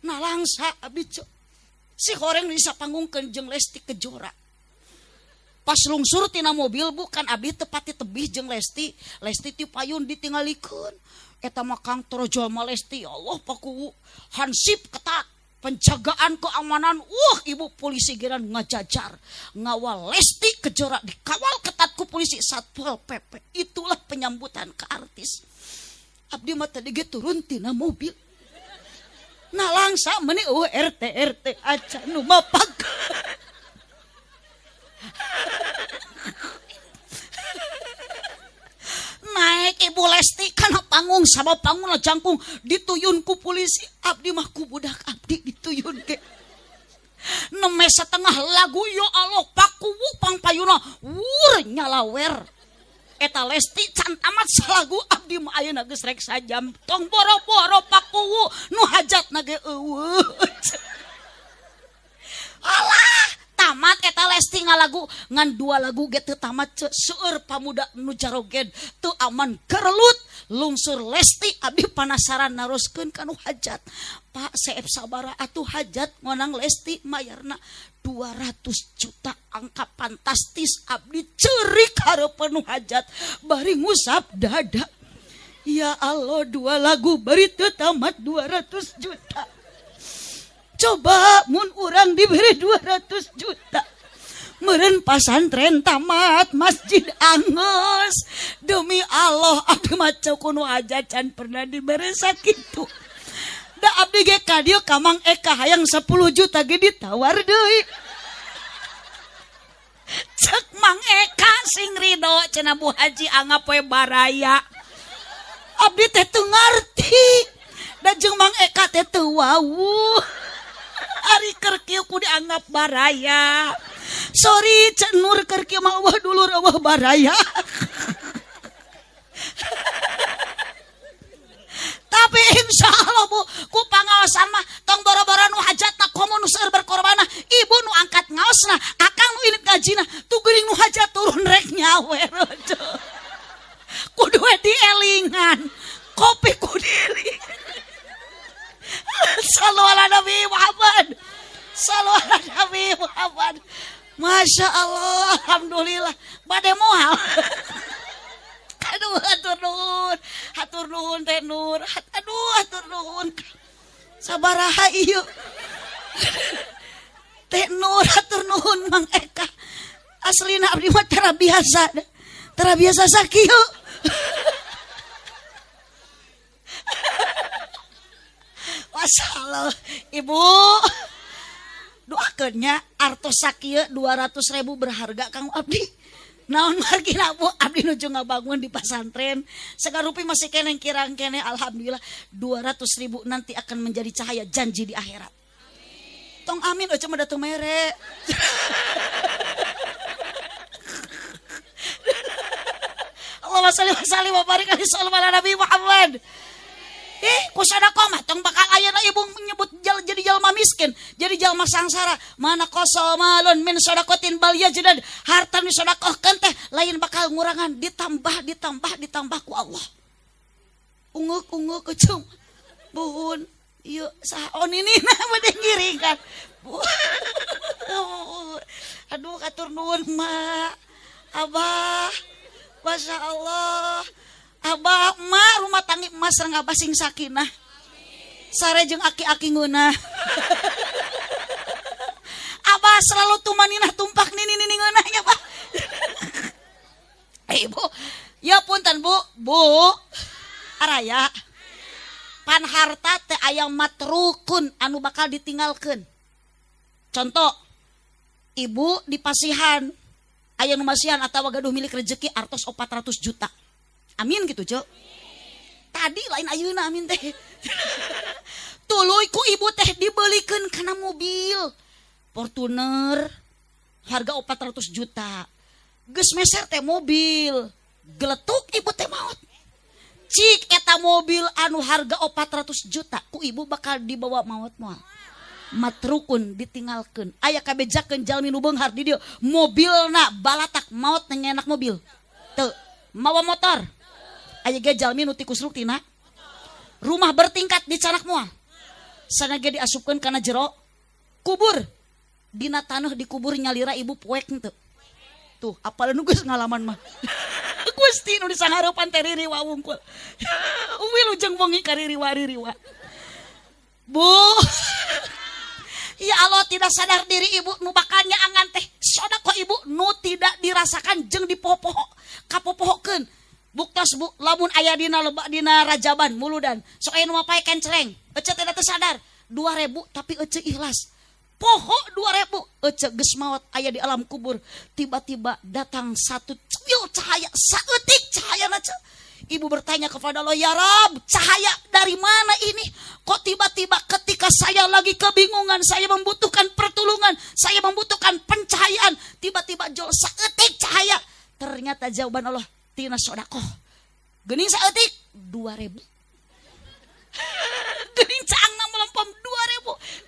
Nah langsa abdi ce. Si horeng disapanggungkeun jeung Lesti Kejora. Pas lungsur tina mobil bukan abdi tepati tebih jeung Lesti. Lesti ti payun ditinggalikeun. Eta mah Kang Torojol mah Lesti, ya Allah pakuwu hansip ketat, penjagaan keamanan, ibu polisi geran ngajajar, ngawal Lesti Kejora dikawal ketat ku polisi Satpol PP. Itulah penyambutan ke artis. Abdi mah tadi ge turun tina mobil. Nah langsa meni RT RT aja nu mapag. Naik Ibu Lesti kana panggung sama panggung lah jangkung dituyun ku polisi. Abdi mah ku budak abdi dituyun ke. Neme setengah lagu ya Allah pakuwu pangpayuna wur nyalawer. Eta Lesti can tamat salagu abdi mah ayeuna geus rek sajam tong boro-boro pakuwu nu hajatna ge eueuh. Alah Tamat eta Lesti ngalagu ngan dua lagu ge teu tamat ce seueur pamuda nu jaroged teu aman gerelut lungsur Lesti abdi panasaran naroskeun ka nu hajat. Pak seep sabara atuh hajat ngonang Lesti mayarna 200 juta angka fantastis abdi ceurik hareupeun nu hajat bari ngusap dada. Ya Allah dua lagu bari teu tamat 200 juta. Coba mun urang diberi 200 juta. Meureun pasantren tamat, masjid angeus. Demi Allah abdi mah kuno aja can pernah diberi sakitu. Da abdi ge ka dieu ka Mang Eka hayang 10 juta ge ditawar deui. Cek Mang Eka sing ridho cenah Bu Haji anggap we baraya. Abdi teh teu ngarti. Da jeung Mang Eka teh teu wawuh. Ari keur kieu ku dianggap baraya. Sorry Cek Nur keur kieu mah eueuh dulur eueuh baraya. Tapi insya Allah Bu, ku pangaosan mah tong boro-boro nu hajatna komo nu seueur berkorbanna, ibu nu angkat ngaosna, akang nu init ngajina, tu geuning nu hajat turun rek nyawer. Kudu we dielingan, kopi kudu dielingan. Sallu ala Nabi Muhammad. Sallu ala Nabi Muhammad. Masya Allah, alhamdulillah. Bade moal. Aduh, hatur nuhun teh Nur. Aduh, hatur nuhun. Sabaraha ieu. Teh Nur, hatur nuhun Mang Eka. Aslina abdi mah tara biasa. Tara biasa sakieu. Masalah, Ibu. Doakeun nya artos sakieu 200.000 berharga Kang abdi. Naon margina Bu, abdi nuju ngabangun di pasantren. Sagarupi masih keneh kirang keneh alhamdulillah 200.000 nanti akan menjadi cahaya janji di akhirat. Tong amin eueuh mah da teu mere. Allahumma shalli wa sallim wa barik alaihi ala Nabi Muhammad. Ku sedekah mah tong bakal ayeuna ibu menyebut jadi jalma miskin, jadi jalma sangsara. Mana qasamalun min sedaqatin bal yajdad. Harta nu sedekahkeun teh lain bakal ngurangan, ditambah ditambah ditambah ku Allah. Ungeuk-ungeuk kecung. Buhun ieu saha ini nah bade ngiringkan. Aduh katur nuhun mak. Abah. Masya Allah. Abah emak rumah tangga emak sareng abah sing sakinah. Sare jeung aki-aki ngeunah. Abah selalu tumaninah tumpak nini-nini ngeunah nya bah. Ibu, ya punten Bu, Bu. Araya. Pan harta teh aya matrukun anu bakal ditinggalkeun. Contoh, ibu di pasihan, aya nu masihan atawa gaduh milik rezeki artos 400 juta. Amin gitu, Cok. Tadi lain ayeuna amin teh. Tuluy ku ibu teh dibelikeun kana mobil Fortuner harga 400 juta. Geus meser teh mobil. Geletuk ibu teh maot. Cik eta mobil anu harga 400 juta ku ibu bakal dibawa maot moal. Matrukun ditinggalkeun. Aya kabejakeun jalmi nu beunghar di dieu mobilna balatak maot ngenak mobil. Teu mawa motor. Aya ge jalmi nu tikusruk tina rumah bertingkat di canak moal. Sana ge diasupkeun kana jero kubur. Dina taneuh dikubur nyalira ibu poek henteu. Tuh, apal nu geus ngalaman mah. Gusti nu disangareupan teh ririwa wungkul. Wilujeng wengi ka ririwa-ririwa. Bu. Ya Allah tidak sadar diri ibu nu bakal nyaangan teh sedekah ibu nu tidak dirasakan jeung dipopoho kapopohokeun. Buktos Bu, lamun aya dina lebak dina rajaban muludan sok aya nu mapae kencereng ece teh teu sadar 2000 tapi ece ikhlas. Poho 2000 ece geus maot aya di alam kubur tiba-tiba datang satu cuil cahaya saeutik cahayana ce. Ibu bertanya kepada Allah, ya Rab, cahaya dari mana ini? Kok tiba-tiba ketika saya lagi kebingungan, saya membutuhkan pertolongan, saya membutuhkan pencahayaan, tiba-tiba jol saeutik cahaya. Ternyata jawaban Allah, tina sodakoh. Geuning saeutik 2000. Geuning caangna melempem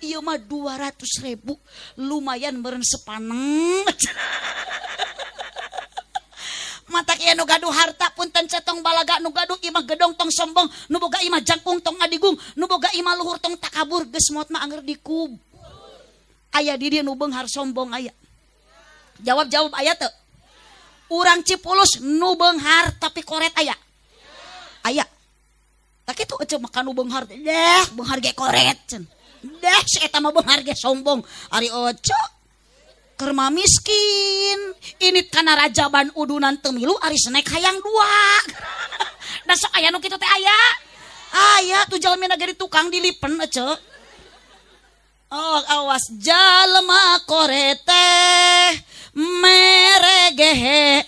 2000. Ieu mah 200.000 lumayan meureun sepaneng. Matak ieu nu gaduh harta punten cetong balaga, nu gaduh imah gedong tong sombong, nu boga imah jangkung tong ngadigung, nu boga imah luhur tong takabur, geus maot mah anger dikub. Aya di dieu nu beunghar sombong aya. Jawab-jawab aya teu? Urang Cipulus nu beunghar tapi koret aya. Aya. Tak kitu ece makan nu beunghar teh, deh beunghar ge koret cen. Deh si eta mah beunghar ge sombong. Ari oce kerma miskin ini kana rajaban udunan teu milu ari snack hayang dua. Da sok aya nu kitu teh aya. Aya tuh jalmi ge di tukang dilipen ece. Oh awas jalma korete meregehe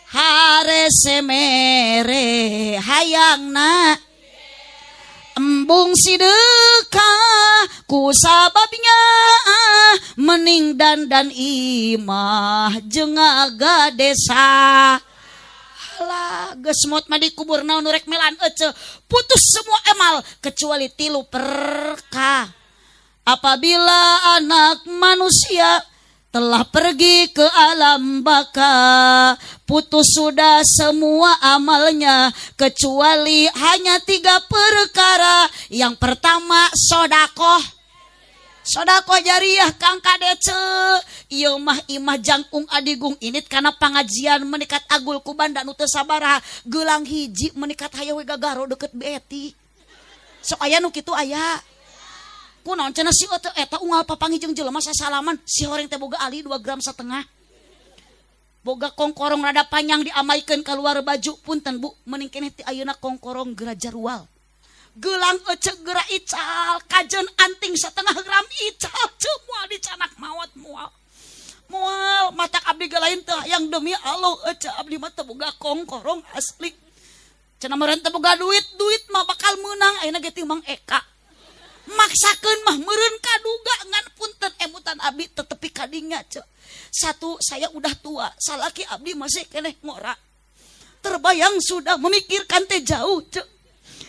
harese mere hayangna embung sideka ku sababnya mening dandan imah jeung desa. Alah geus maot mah dikubur naon nu rek melan ece, putus semua emal kecuali tilu perka. Apabila anak manusia telah pergi ke alam baka, putus sudah semua amalnya kecuali hanya tiga perkara. Yang pertama sodakoh. Sodakoh jariah kang kadece. Ieu mah imah jangkung adigung init kana pangajian menikat agul ku banda nu teu sabaraha, geulang hiji menikat hayoh we gagaro deket beti. Sok aya nu kitu aya. Kunaon cenah si teh eta unggal papanggih jeung jelema sasalaman si horeng teh boga ali 2 gram setengah. Boga kongkorong rada panjang diamaikeun keluar baju, punten Bu, mending keneh ti ayeuna kongkorong geura jarual. Gelang ece geura ical, kajeun anting setengah gram ical, ceu moal dicanak maot moal. Moal matak abdi ge lain teh hayang demi Allah ece abdi mah teu boga kongkorong asli. Cenah meureun teu boga duit, duit mah bakal meunang ayeuna ge ti Mang Eka. Maksakeun mah meureun kaduga ngan punten emutan abdi tetepi kadinya ceu. Satu, saya udah tua, salaki abdi masih keneh ngora. Terbayang sudah memikirkan teh jauh ceu.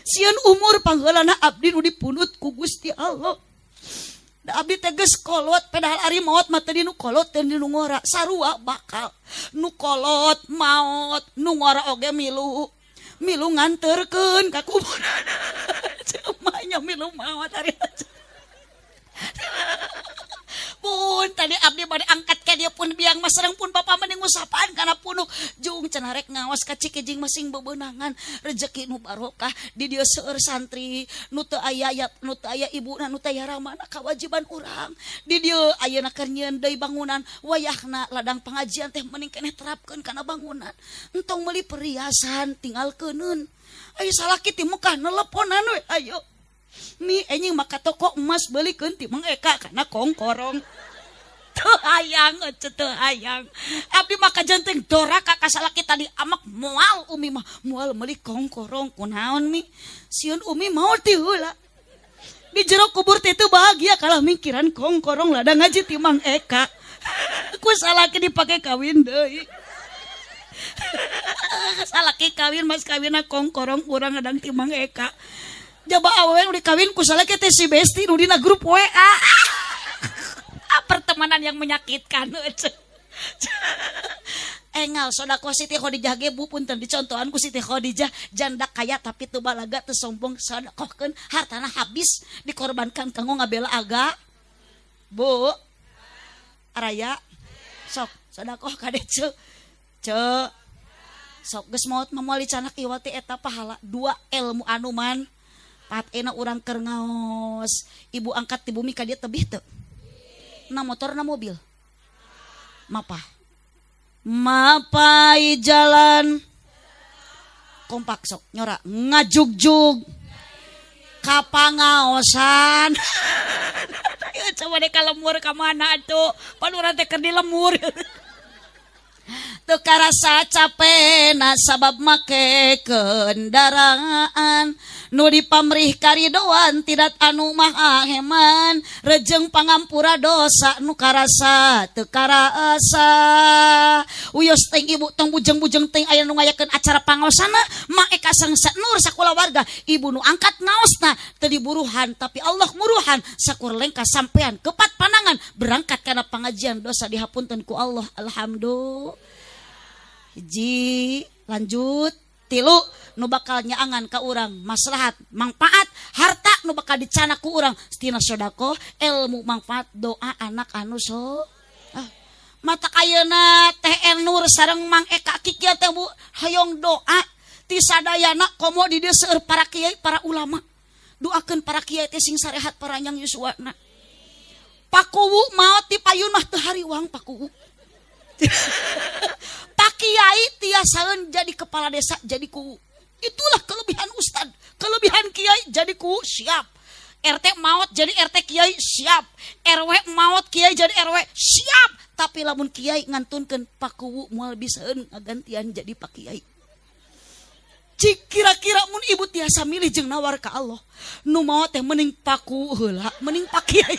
Sieun umur pangheulana abdi nu dipunut ku Gusti Allah. Da abdi teh geus kolot, padahal ari maot mah teu di nu kolot teu di nu ngora, sarua bakal. Nu kolot maot, nu ngora oge milu. Milu nganterkeun ka kuburan. Cemanya milu maot ari. Pun tadi abdi bade angkat ka dia pun biang mah sareng pun bapa mending ngusapaan kana punuk. Jung cenah rek ngawas ka Cikijing masing bebeunangan rejeki nu barokah di dieu seueur santri nu teu aya ya, nu teu aya ibuna nu teu aya ramana kawajiban urang. Di dieu ayeuna keur nyieun deui bangunan wayahna ladang pengajian teh mending keneh terapkeun kana bangunan. Entong meuli perhiasan tinggal keuneun. Ayo salaki ti Mekah neleponan we ayo. Mi enjing maka toko emas belikeun ti Mang Eka kana kongkorong. Teu hayang ece teu hayang. Abdi mah kajenteng doraka ka salaki tadi amak moal umi mah moal meuli kongkorong kunaon mi. Sieun umi maot ti heula. Di jero kubur teh teu bahagia kalah mikiran kongkorong ladang ngaji ti Mang Eka. Ku salaki dipake kawin deui. Salaki kawin mas kawinna kongkorong urang ladang ti Mang Eka. Jaba awewe nu dikawin ku salaki teh si besti nu dina grup WA. Pertemanan yang menyakitkan. Engal sodakoh Siti Khadijah ge Bu punten dicontohan ku Siti Khadijah janda kaya tapi teu balaga teu sombong sodakohkeun hartana habis dikorbankan kanggo ngabela aga. Bu Araya sok sodakoh kade ceu. Ceu sok geus maot mah moal dicanak iwati eta pahala dua ilmu anu man. Pat enak urang keur ngaos. Ibu angkat di bumi ka dia tebih teu? Na motor na mobil. Mapah. Mapai jalan. Kompak sok nyora ngajugjug. Kapangaosan. Coba deh ka lemur ka mana atuh? Pan urang teh keur di lemur. Teu karasa capena sabab make kendaraan. Nu dipamrih karidoan tidak anu maha heman, rejeng pangampura dosa nu karasa teu karasa. Wios teh ibu tong bujeng-bujeng teh aya nu ngayakeun acara pangaosana Mang Eka sareng Nur sakulawarga, ibu nu angkat ngaosna teu diburuhan tapi Allah muruhan sakur lengkah sampean kepat panangan berangkat kana pengajian dosa dihapunten ku Allah. Alhamdulillah. Hiji, lanjut tilu nu bakal nyaangan ka urang maslahat manfaat harta nu bakal dicanak ku urang tina sedekah, ilmu manfaat, doa anak anu so mata ayeuna Teh Nur sareng Mang Eka kikieu teh Bu hayong doa ti sadayana komo di dieu seueur para kiai, para ulama. Doakeun para kiai teh sing sarehat paranjang yuswana. Pakuwu maot ti payun mah teu hariwang pakuwu. Pak kiai tiasaeun jadi kepala desa jadi kuwu. Itulah kelebihan ustad, kelebihan kiai jadi kuwu siap. RT maot jadi RT kiai siap. RW maot kiai jadi RW siap. Tapi lamun kiai ngantunkeun pakuwu moal bisaeun ngagantian jadi pak kiai. Cik kira-kira mun ibu tiasa milih jeung nawar ka Allah, nu maot teh mending pakuwu heula, mending pak kiai.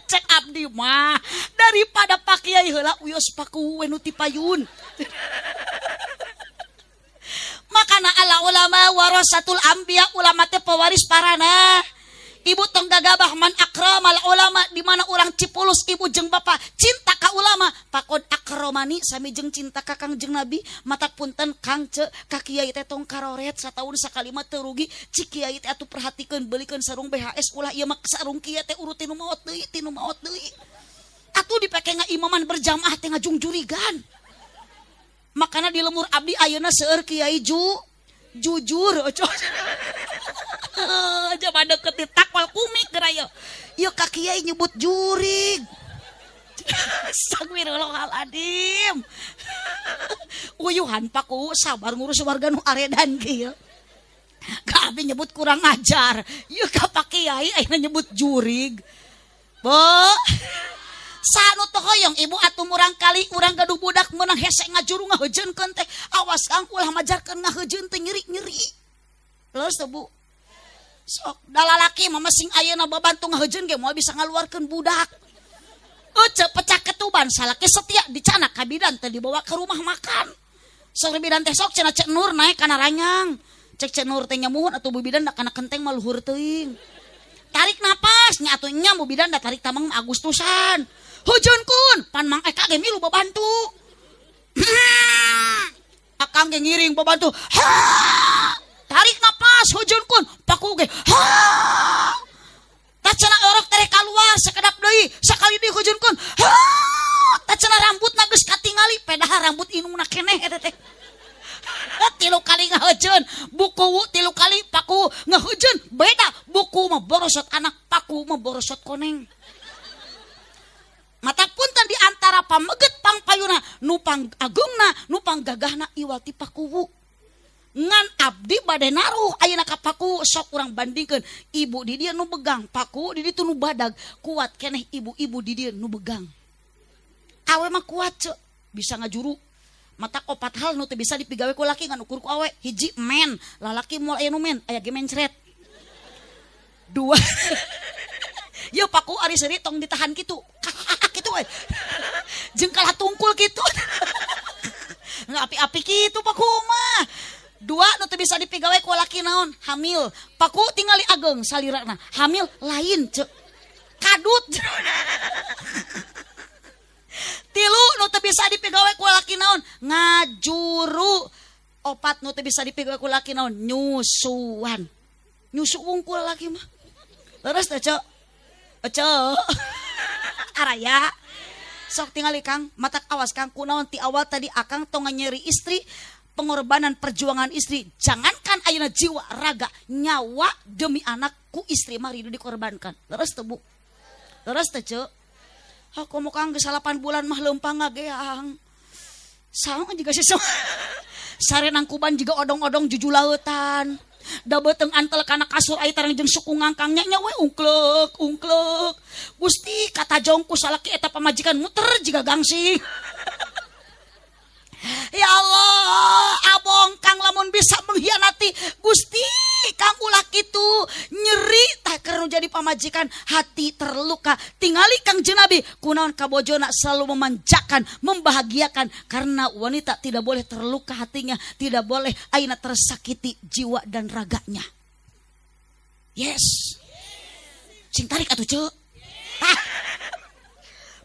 Cek abdi mah daripada pak kiai heula wios pakuwu we nu ti payun. Makana ala ulama warasatul anbiya, ulama teh pewaris parana. Ibu tong gagabah man akramal ulama, di mana urang Cipulus ibu jeung bapak cinta ka ulama pakod akromani sami jeung cinta ka Kangjeng Nabi. Matak punten Kang ce ka kiai teh tong karoret sataun sakali mah teu rugi. Cik kiai teh atuh perhatikeun beulikeun sarung BHS ulah ieu mah sarung kieu teh urut tinu maot deui tinu maot deui. Atuh dipake ngaimaman berjamaah teh ngajungjurigan. Makana di lemur abdi ayeuna seueur kiai jujur oco. Zaman deket di takwal kumik geura ieu ka kiai nyebut jurig. Astagfirullahaladzim. Uyuhan paku sabar ngurus warga nu aredan kieu. Ka abdi nyebut kurang ajar. Ieu ka pak kiai ayeuna nyebut jurig. Bo sanu teu hoyong ibu atuh murang kali urang gaduh budak meunang hese ngajuru ngaheujeunkeun teh. Awas Kang ulah majarkeun ngaheujeun teh nyeri-nyeri. Leres teu Bu? Sok da lalaki mah sing ayeuna babantu ngaheujeun ge moal bisa ngaluarkeun budak. Ece pecah ketuban salaki setia dicanak ka bidan teh dibawa ke rumah makan. Sok bidan teh sok cenah Cek Nur naek kana ranyang. Cek Cek Nur teh nyamuhun atuh bu bidan da kana kenteng mah luhur teuing. Tarik napas nya atuh nya bu bidan da tarik tamang Agustusan. Hujan kun pan Mang Eka ge milu babantu. Akang ge ngiring babantu. Ha! Tarik napas hujan kun paku ge. Ha! Tah cenah orok tere kaluar sakedap deui sakali deui hujan kun. Ha! Tah cenah rambutna geus katingali pedah rambut inungna keneh eta teh. Tilu kali ngahujeun buku tilu kali paku ngahujeun beda buku mah borosot anak paku mah borosot koneng. Mata punten di antara pameget pangpayuna nu pangagungna nu panggagahna iwal ti pakuwu. Ngan abdi bade naruh ayeuna ka paku sok urang bandingkeun ibu di dieu nu begang paku di ditu nu badag kuat keneh ibu-ibu di dieu nu begang. Awe mah kuat ce bisa ngajuru. Mata opat hal nu teu bisa dipigawe ku laki ngan ukur ku awe. Hiji men lalaki moal aya nu men aya ge mencret. Dua Yo paku ari seuri tong ditahan kitu. Kitu we. Jeung kalah tungkul kitu. Api-api kitu paku mah. Dua nu teu bisa dipigawe ku laki naon? Hamil. Paku tingali ageng salirana. Hamil lain ce. Kadut. Tilu nu teu bisa dipigawe ku laki naon? Ngajuru. Opat nu teu bisa dipigawe ku laki naon? Nyusuan. Nyusu wungkul laki mah. Leres teh ce. Ece. Araya. Sok tingali Kang, matak awas Kang kunaon ti awal tadi akang tong nyeri istri, pengorbanan perjuangan istri. Jangankan ayeuna jiwa raga, nyawa demi anak ku istri mah ridu dikorbankan. Leres teu Bu? Leres teh ce? Ah komo Kang geus 8 bulan mah leumpang ngageang. Saung juga sih sare nangkuban juga odong-odong jujulautan. Da beuteung antel kana kasur ai tarang jeung suku ngangkang nya nya we ungkleuk ungkleuk. Gusti kata jongku salaki eta pamajikan muter jiga gangsing. Ya Allah, abong Kang lamun lamun bisa mengkhianati. Gusti Kang ulah kitu, nyeri tah keur jadi pamajikan, hati terluka. Tingali Kangjeng Nabi kunaon kabojona selalu memanjakan, membahagiakan, karena wanita tidak boleh terluka hatinya, tidak boleh ayeuna tersakiti jiwa dan raganya. Yes. Sing tarik atuh ceu.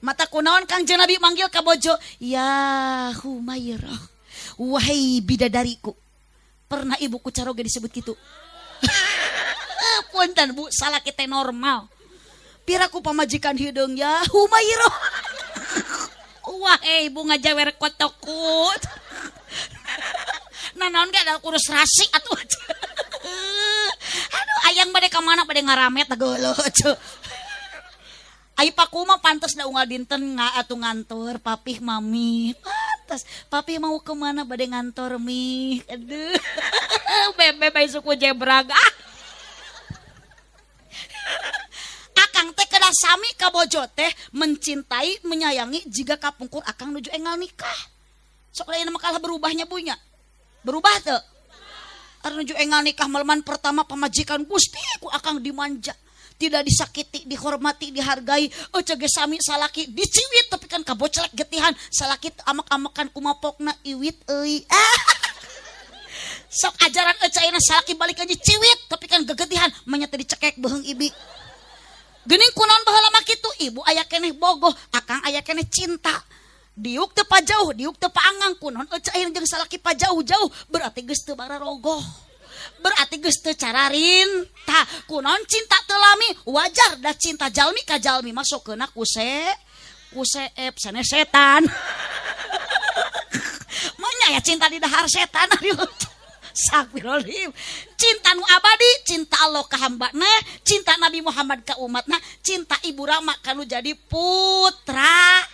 Mata kunaon Kangjeng Nabi manggil ka bojo, ya Humairah, wahai bidadariku. Pernah ibuku caroge disebut gitu. Punten bu, salah kita normal. Piraku pamajikan hideung ya Humairah. Wahai bunga jawer kotokut. Nah naon ge ada kurus rasi atuh. Aduh ayang bade ka mana bade ngaramet geuleuh. Ai paku mah pantes da unggal dinten atuh ngantor papih mami. Pantes papih mau kemana bade ngantor mi. Aduh. Bebe bae suku jebrag. Ah. Akang teh kedah sami ka bojo teh mencintai, menyayangi jiga kapungkur akang nuju enggal nikah. Sok lain mah kalah berubahnya bunya. Berubah teu? Ari nuju enggal nikah maleman pertama pamajikan Gusti ku akang dimanja. Tidak disakiti, dihormati, dihargai. Ece ge sami salaki diciwit tapi kan kabocelek getihan salaki amak-amakan kumapokna iwit euy. Ah. Sok ajaran ece ayeuna salaki balik aja ciwit tapi kan gegetihan manya teh dicekek beuheung ibi. Geuning kunaon baheula mah kitu, ibu aya keneh bogoh, akang aya keneh cinta. Diuk teu pajauh, diuk teu paangang kunaon ece ayeuna jeung salaki pajauh-jauh berarti geus teu bararogoh. Berarti geus teu cararinta. Kunaon cinta teu lami, wajar da cinta jalmi ka jalmi masukkeuna ku seep sanes setan. Manya ya cinta di dahar setan. Astagfirullahaladzim. Cinta nu abadi, cinta Allah ka hambana, cinta Nabi Muhammad ka umatna, cinta Ibu Rama ka nu jadi putra.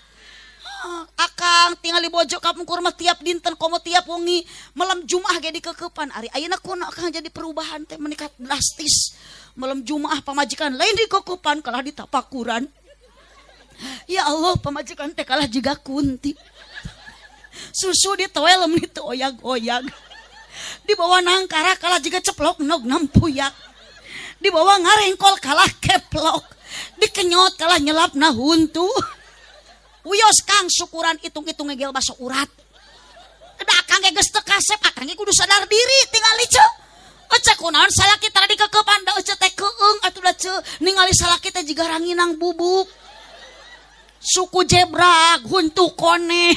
Akang tingali bojo kapungkur mah tiap dinten komo tiap wengi malam Jumaah ge dikekepan. Ari ayeuna kuno akang jadi perubahan teh meningkat drastis. Malam Jumaah pamajikan lain dikekepan kalah ditapakuran. Ya Allah pamajikan teh kalah jiga kunti. Susu ditoel meuni teu oyag-oyag. Dibawa nangkara kalah jiga ceplok nog nampuyak. Dibawa ngarengkol kalah keplok. Dikenyot kalah nyelapna huntu. Wios Kang syukuran hitung-hitung ngegel baso urat. Da akang ge geus teu kasep, akang ge kudu sadar diri tingali ceu. Ece kunaon salaki tara dikekepan da ece teh keung atuh da ceu ningali salaki teh jiga ranginang bubuk. Suku jebrag huntu kone.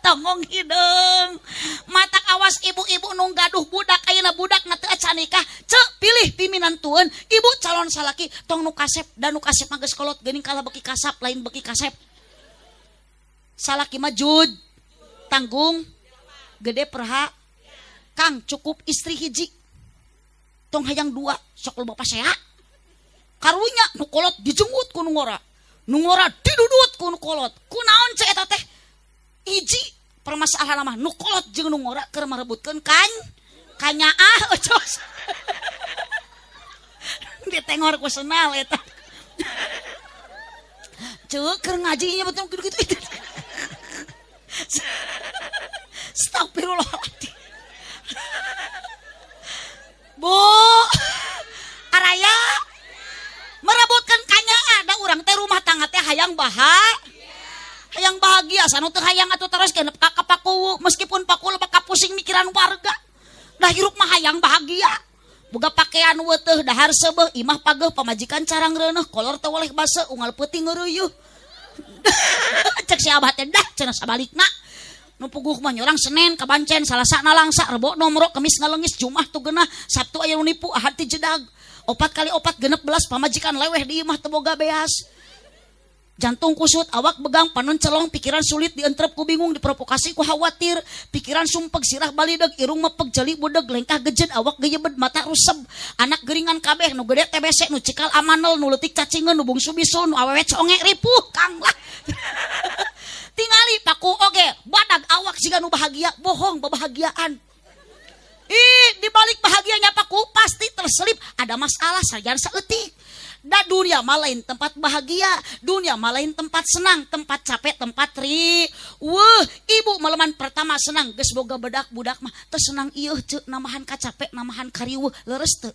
Tongong hideung. Matak awas ibu-ibu nu gaduh budak ayeuna budak na teu acan nikah, ceu pilih piminantueun ibu calon salaki tong nu kasep da nu kasep mah geus kolot geuning kalah beki kasap lain beki kasep. Salaki mah jud tanggung gede perha. Kang cukup istri hiji. Tong hayang dua sok loba pasea. Karunya nu kolot dijenggut ku nu ngora. Nu ngora didudut ku nu kolot. Kunaon ceu eta teh? Hiji permasalahan mah nu kolot jeung nu ngora keur marebutkeun kan kanyaah ocos. Ditengor ku senal eta. Ceu keur ngaji nya betul kitu-kitu. Astagfirullahaladzim. Bu, araya merebutkan kanyaah da urang teh rumah tangga teh hayang bahagia. Hayang bahagia sanu teu hayang atuh terus genep ka paku meskipun paku lebak pusing mikiran warga. Dah hirup mah hayang bahagia. Boga pakaian weuteuh dahar seubeuh imah pageuh pamajikan carang reuneuh kolor teu weleh base unggal peuting ngeureuyeuh. Cek si abah teh dah cenah sabalikna. Nu puguh mah nyorang Senin ka Bancen, Salasa nalangsa, Rebo nomro, Kemis ngalengis, Jumat tu geunah, Sabtu aya nu nipu, Ahad ti jedag. 4 kali 4 16 pamajikan leweh di imah teu boga beas. Jantung kusut, awak begang, panon celong, pikiran sulit, dientrep ku bingung, diprovokasi ku khawatir, pikiran sumpeg, sirah balideg, irung mepeg, jeli budeg, lengkah gejed, awak geyebed, mata ruseb, anak geringan kabeh, nu gede TBC, nu cikal amanel, nu leutik cacingeun, nu bungsu bisul, nu awewe conge ripuh, kang lah. Tingali paku oge, badag awak siga nu bahagia, bohong babahagiaan. Ih, dibalik bahagianya paku pasti terselip ada masalah sarjan saeutik. Da dunia mah lain tempat bahagia, dunia mah lain tempat senang, tempat capek, tempat ri. Wah, ibu maleman pertama Mama senang geus boga bedak budak mah teu senang ieu ceuk namahan kacape namahan kariweuh leres teu.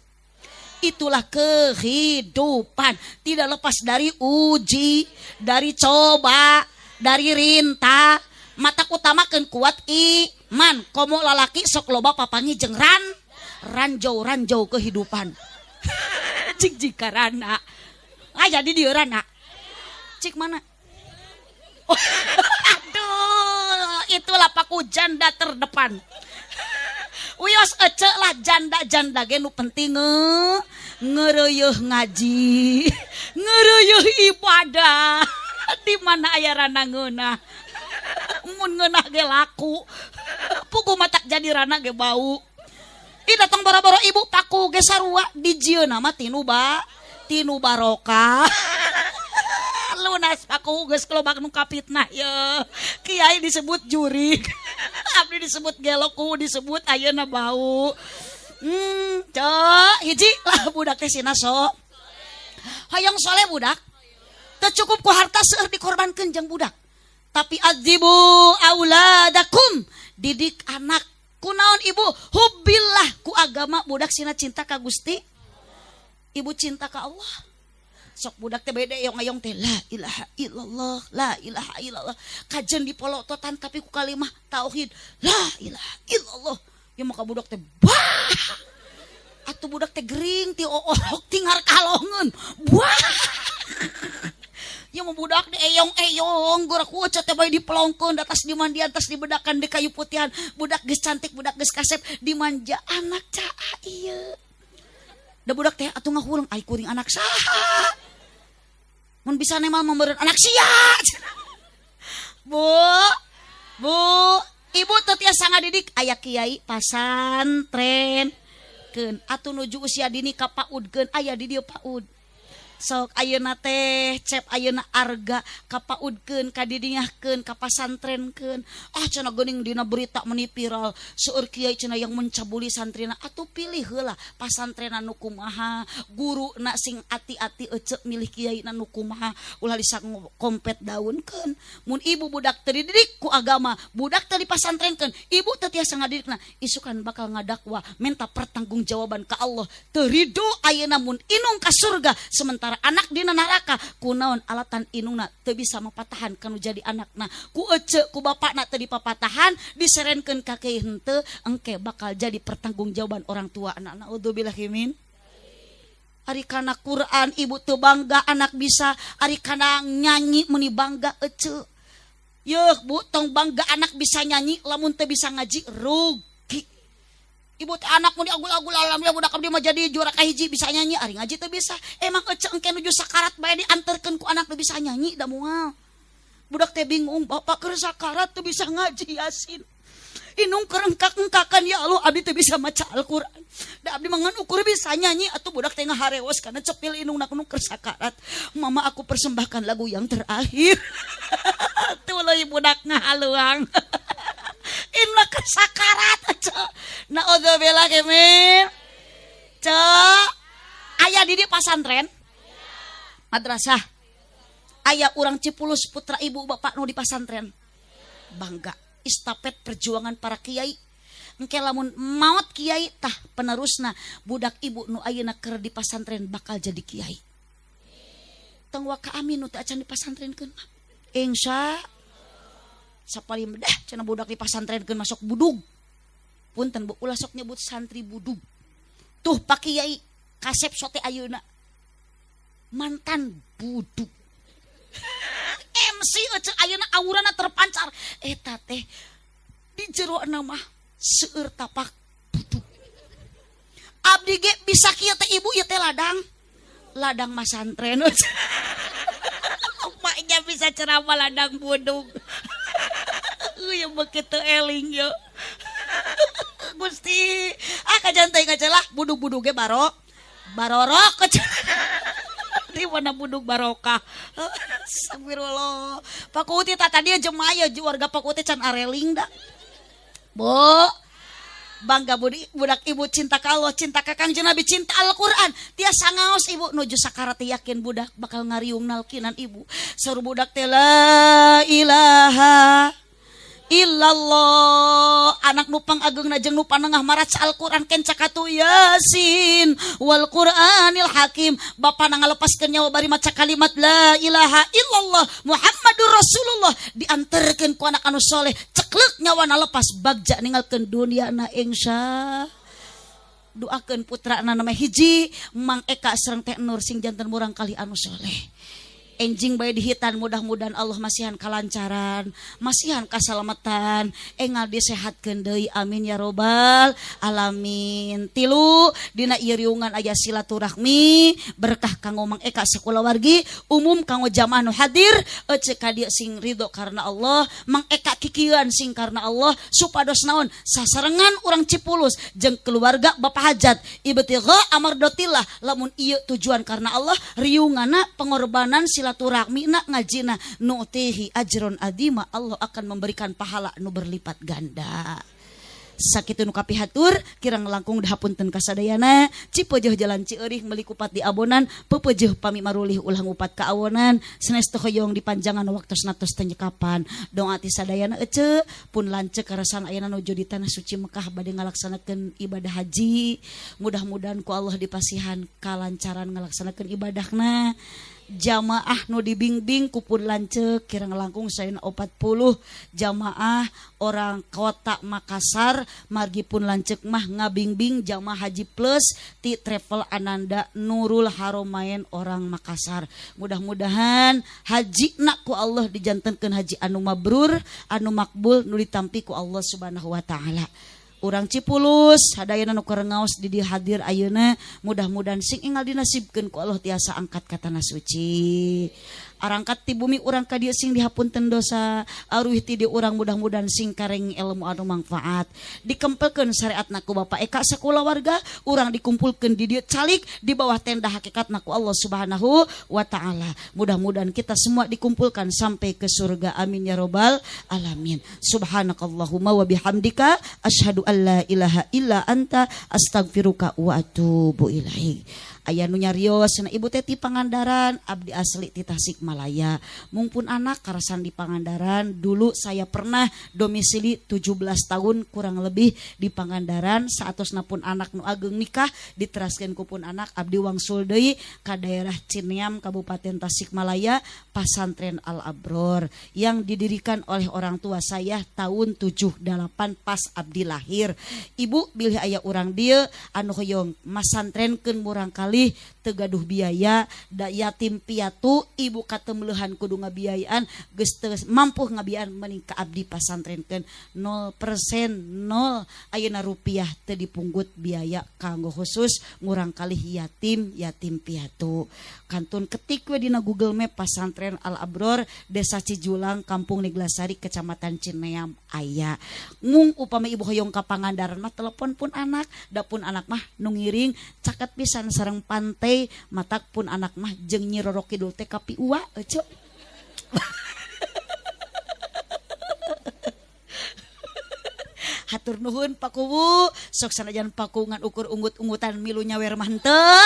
Itulah kehidupan, tidak lepas dari uji, dari coba, dari rinta. Mata utamakeun kuat iman. Komo lalaki sok loba papangi jeung ranjau-ranjau kehidupan. Cik jika rana. Ah jadi dieu rana. Cik mana? Oh, aduh, itulah paku janda terdepan. Wios ece lah janda-janda ge nu penting ngeureuyeih ngaji, ngeureuyeih ibadah. Di mana aya rana ngeunah. Mun ngeunah ge laku. Puguh matak jadi rana ge bau. Ih datang boro-boro ibu paku ge sarua dijieuna mah tinu barokah. Lunas paku geus kelobak nu kapitnah ye. Kiai disebut jurik. Abdi disebut gelok ku disebut ayeuna bau. Cek hiji lah budak teh sina sok. Hayang soleh budak. Teu cukup ku harta seueur dikorbankeun jeung budak. Tapi adzibu auladakum, didik anak kunaon ibu hubbillah ku agama budak sina cinta ka Gusti. Ibu cinta ka Allah. Sok budak teh bede eyong-eyong teh la ilaha illallah, la ilaha illallah. Kajen dipolototan tapi ku kalimah tauhid la ilaha illallah. Ya maka budak teh bah. Atuh budak teh gering ti oorok tingar kalongeun. Buah. Ya mau budak di eyong-eyong geura ku teh bae dipelongkeun atas dimandian atas dibedakan di kayu putihan. Budak geus cantik, budak geus kasep dimanja anak caa ieu. Da budak teh atuh ngahuleng ai kuring anak saha. Mun bisa nemal memeureun anak sia. Bu, bu, ibu teu tiasa ngadidik aya kiai pasantren keun atuh nuju usia dini ka paudkeun aya di dieu paud. Sok ayeuna teh cep ayeuna arga ka paudkeun ka didingahkeun ka pasantrenkeun. Ah cenah geuning dina berita meuni viral seueur kiai cenah yang mencabuli santrina atuh pilih heula pasantrenna nu kumaha, guruna sing ati-ati ece milih kiaina nu kumaha ulah kompet daunkeun. Mun ibu budak teu dididik ku agama, budak teu dipasantrenkeun, ibu teu tiasa ngadidikna, isukan bakal ngadakwa minta pertanggungjawaban ka Allah. Teu rido ayeuna mun inung ka surga sementara anak dina neraka kunaon alatan inungna teu bisa mapatahan kanu jadi anakna ku ece ku bapakna teu dipapatahan diserenkeun ka kiai henteu engke bakal jadi pertanggungjawaban orang tua anak-anak. Naudzubillahi min. Ari kana Quran ibu teu bangga anak bisa, ari kana nyanyi meuni bangga ece. Yeuh bu tong bangga anak bisa nyanyi lamun teu bisa ngaji rugi. Ibu teh anak mun diagul-agul alhamdulillah budak abdi mah jadi juara kahiji bisa nyanyi ari ngaji teu bisa. Emang ece engke nuju sakarat bae dianterkeun ku anak teu bisa nyanyi da moal. Budak teh bingung bapak keur sakarat teu bisa ngaji Yasin. Inung keur engkak-engkakan ya Allah abdi teu bisa maca Al-Qur'an. Da abdi mah ngan ukur bisa nyanyi atuh budak teh ngaharewos kana cepil inungna nu keur sakarat. Mama aku persembahkan lagu yang terakhir. Tuluy budak ngahaluang. Inna kesakarat cek. Naudzubillah min. Cek. Aya di pasantren. Madrasah. Aya urang Cipulus putra ibu bapak nu di pasantren. Bangga istafet perjuangan para kiai. Engke lamun maot kiai tah penerusna budak ibu nu ayeuna keur di pasantren bakal jadi kiai. Tong waka amin nu teu acan dipasantrenkeun mah. Insya sapalim dah cenah budak di pasantrenkeun masuk budug. Punten bu ulah sok nyebut santri budug. Tuh Pak Kiai kasep sote ayeuna mantan budug. MC ece ayeuna aurana terpancar eta teh di jero mah seueur tapak budug. Abdi ge bisa kieu teh ibu ieu teh ladang. Ladang masantren. Maknya bisa ceramah ladang budug. Yang begitu eling yo. Gusti, ah kajan teh kacelah budug-budug ge barorok. Di mana budug barokah. Astagfirullah. Pakuti tah tadi jemaya warga Pakuti can areling da. Bu, bangga budak ibu cinta ka Allah, cinta ka Kangjeng Nabi, cinta Al-Qur'an. Tiasa ngaos ibu nuju sakarat yakin budak bakal ngariung nalkinan ibu. Saur budak teh la ilaha illallah. Anak nu pangageungna jeung nu panengah maraca Al-Qur'an kenca katu Yasin wal Qur'anil Hakim. Bapana ngalepaskeun nyawa bari maca kalimat la ilaha illallah Muhammadur Rasulullah, dianterkeun ku anak anu soleh, ceklek nyawana lepas bagja ninggalkeun duniana insya. Doakeun putrana nama hiji Mang Eka sareng Teh Nur sing janten murang kali anu soleh. Enjing bae dihitan, mudah-mudahan Allah masihan kalancaran, masihan kasalamatan, engal disehatkeun deui, amin ya robbal alamin. Tilu dina ieu riungan aya silaturahmi berkah kanggo Mang Eka sakulawargi, umum kanggo jamaah nu hadir, ece ka dieu sing ridho karena Allah, Mang Eka kikieuan sing karena Allah, supados naon sasarengan urang Cipulus jeung keluarga Bapak Hajat ibtigha amardotillah, lamun ieu tujuan karena Allah, riungana pengorbanan silaturahmi na ngajina nu'tihi ajron adima, Allah akan memberikan pahala nu berlipat ganda. Sakitu nu kapihatur kirang langkung dahapunten kasadayana. Cipeujeuh jalan Cieurih meuli kupat di abonan, pepeujeuh pami marulih ulah ngupat ka awonan, sanes teu hoyong dipanjangan waktosna tos teu nyekapan. Doa ti sadayana ece pun lanceuk karasan ayeuna nuju di tanah suci Mekah bade ngalaksanakeun ibadah haji. Mudah-mudahan ku Allah dipasihan kalancaran ngalaksanakeun ibadahna. Jamaah nu dibingbing kupun lanceuk kirang langkung saena 40 jamaah orang kota Makassar, margi pun lanceuk mah ngabingbing jamaah haji plus ti travel Ananda Nurul Haromain orang Makassar. Mudah-mudahan haji nak ku Allah dijantenkeun haji anu mabrur, anu makbul, nu ditampi ku Allah Subhanahu wa taala. Urang Cipulus hadayana nu keur ngaos di dieu hadir ayeuna, mudah-mudahan sing enggal dinasibkeun ku Allah tiasa angkat ka tanah suci. Arangkat ti bumi urang ka dieu sing dihapunten dosa, aruih ti dieu urang mudah-mudahan sing kareng ilmu anu manfaat. Dikempelkeun syariatna ku Bapak Eka sakulawarga, urang dikumpulkeun di dieu calik di bawah tenda hakikatna ku Allah Subhanahu wa taala. Mudah-mudahan kita semua dikumpulkan sampai ke surga, amin ya robbal alamin. Subhanakallahumma wa bihamdika asyhadu an la ilaha illa anta astaghfiruka wa atubu ilaik. Aya nu nyarios cenah ibu teh ti Pangandaran, abdi asli ti Tasikmalaya. Mungpun anak karasan di Pangandaran, dulu saya pernah domisili 17 tahun kurang lebih di Pangandaran. Saatosna pun anak nu ageng nikah diteraskeun ku pun anak abdi wangsul deui ka daerah Cineam Kabupaten Tasikmalaya, Pasantren Al Abror yang didirikan oleh orang tua saya tahun 78 pas abdi lahir. Ibu bilih aya urang dieu anu hoyong masantrenkeun murang kali teu gaduh biaya, da yatim piatu ibu katemleuhan kudu ngabiayaan, geus teu mampu ngabiayaan mending ka abdi pasantrenkeun 0% 0 ayeuna rupiah teu dipunggut biaya kanggo khusus ngurang kalih yatim yatim piatu. Kantun ketik we dina Google Map Pasantren Al Abror Desa Cijulang Kampung Neglasari Kecamatan Cineam aya. Mung upami ibu hoyong ka Pangandaran mah telepon pun anak, da pun anak mah nu ngiring caket pisan sareng pantai, matak pun anak mah jeung Nyi Roro Kidul teh kapiua ece. Hatur nuhun Pak Kuwu, sok sanajan Pak Kuwu ngan ukur unggut-unggutan milu nyawer mah henteu.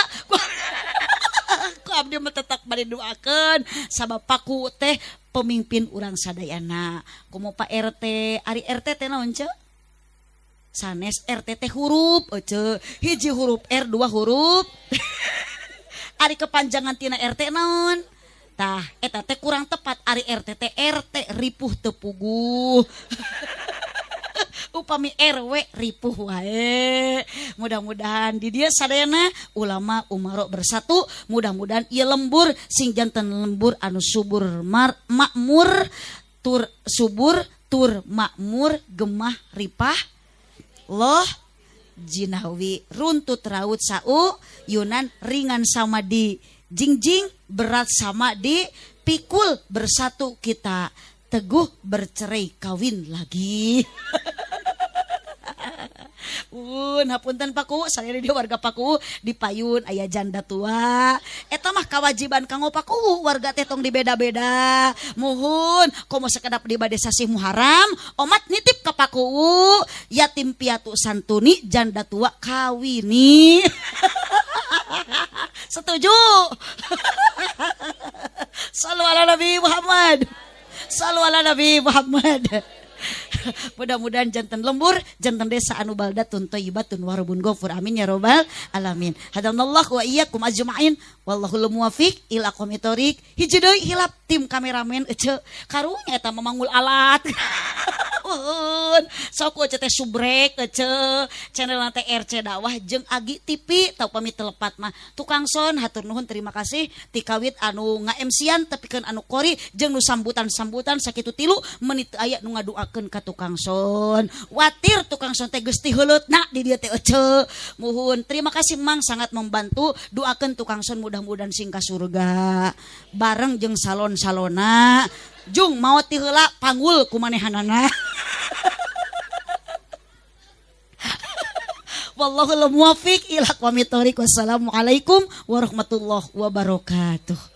Ku abdi mah tetap bade doakeun sabab Pak Kuwu teh pemimpin urang sadayana. Komo Pak RT, ari RT teh naon ce? Sanes RT teh huruf ece, hiji huruf R, dua huruf. Ari kepanjangan tina RT naon? Tah eta teh kurang tepat, ari RT teh RT ripuh teu puguh. Upami RW ripuh wae. Mudah-mudahan di dia sadayana ulama umaro bersatu, mudah-mudahan ieu lembur sing janten lembur anu subur makmur, tur subur tur makmur gemah ripah loh jinawi, runtut raut sau yunan, ringan sama di jingjing, berat sama di pikul, bersatu kita teguh, bercerai kawin lagi. Hapunten Pak Kuwu, saya di warga Pak Kuwu di payun aya janda tua. Eta mah kewajiban kanggo Pak Kuwu, warga teh tong dibeda-beda. Muhun komo sakedap di bade sasih Muharram, omat nitip ka Pak Kuwu, yatim piatu santuni, janda tua kawini. Setuju? Sallu ala Nabi Muhammad. Sallu ala Nabi Muhammad. Mudah-mudahan janten lembur, janten desa anu baldatun thayyibatun warabun ghafur. Amin ya robbal alamin. Hadanallahu wa iyyakum ajmain. Wallahul muwaffiq ila aqwamit thoriq. Hiji deui hilap tim kameramen ece karunya eta memanggul alat. Sok ece teh subrek ece channel teh RC Dakwah jeung Agi TV tau pamit telepat mah. Tukang son hatur nuhun, terima kasih tikawit anu nga-MC-an tepikeun anu kori jeung nu sambutan-sambutan sakitu tilu menit aya nu ngaduakeun ka tukang son. Watir tukang son teh geus tiheuleutna di dieu teh ece. Muhun terima kasih Mang, sangat membantu. Doakeun tukang son mudah-mudahan sing ka surga bareng jeung salon-salona. Jung maot ti heula panggul kumanehanana. Wallahul muwaffiq ila aqwamit thoriq. Wassalamualaikum warahmatullahi wabarakatuh.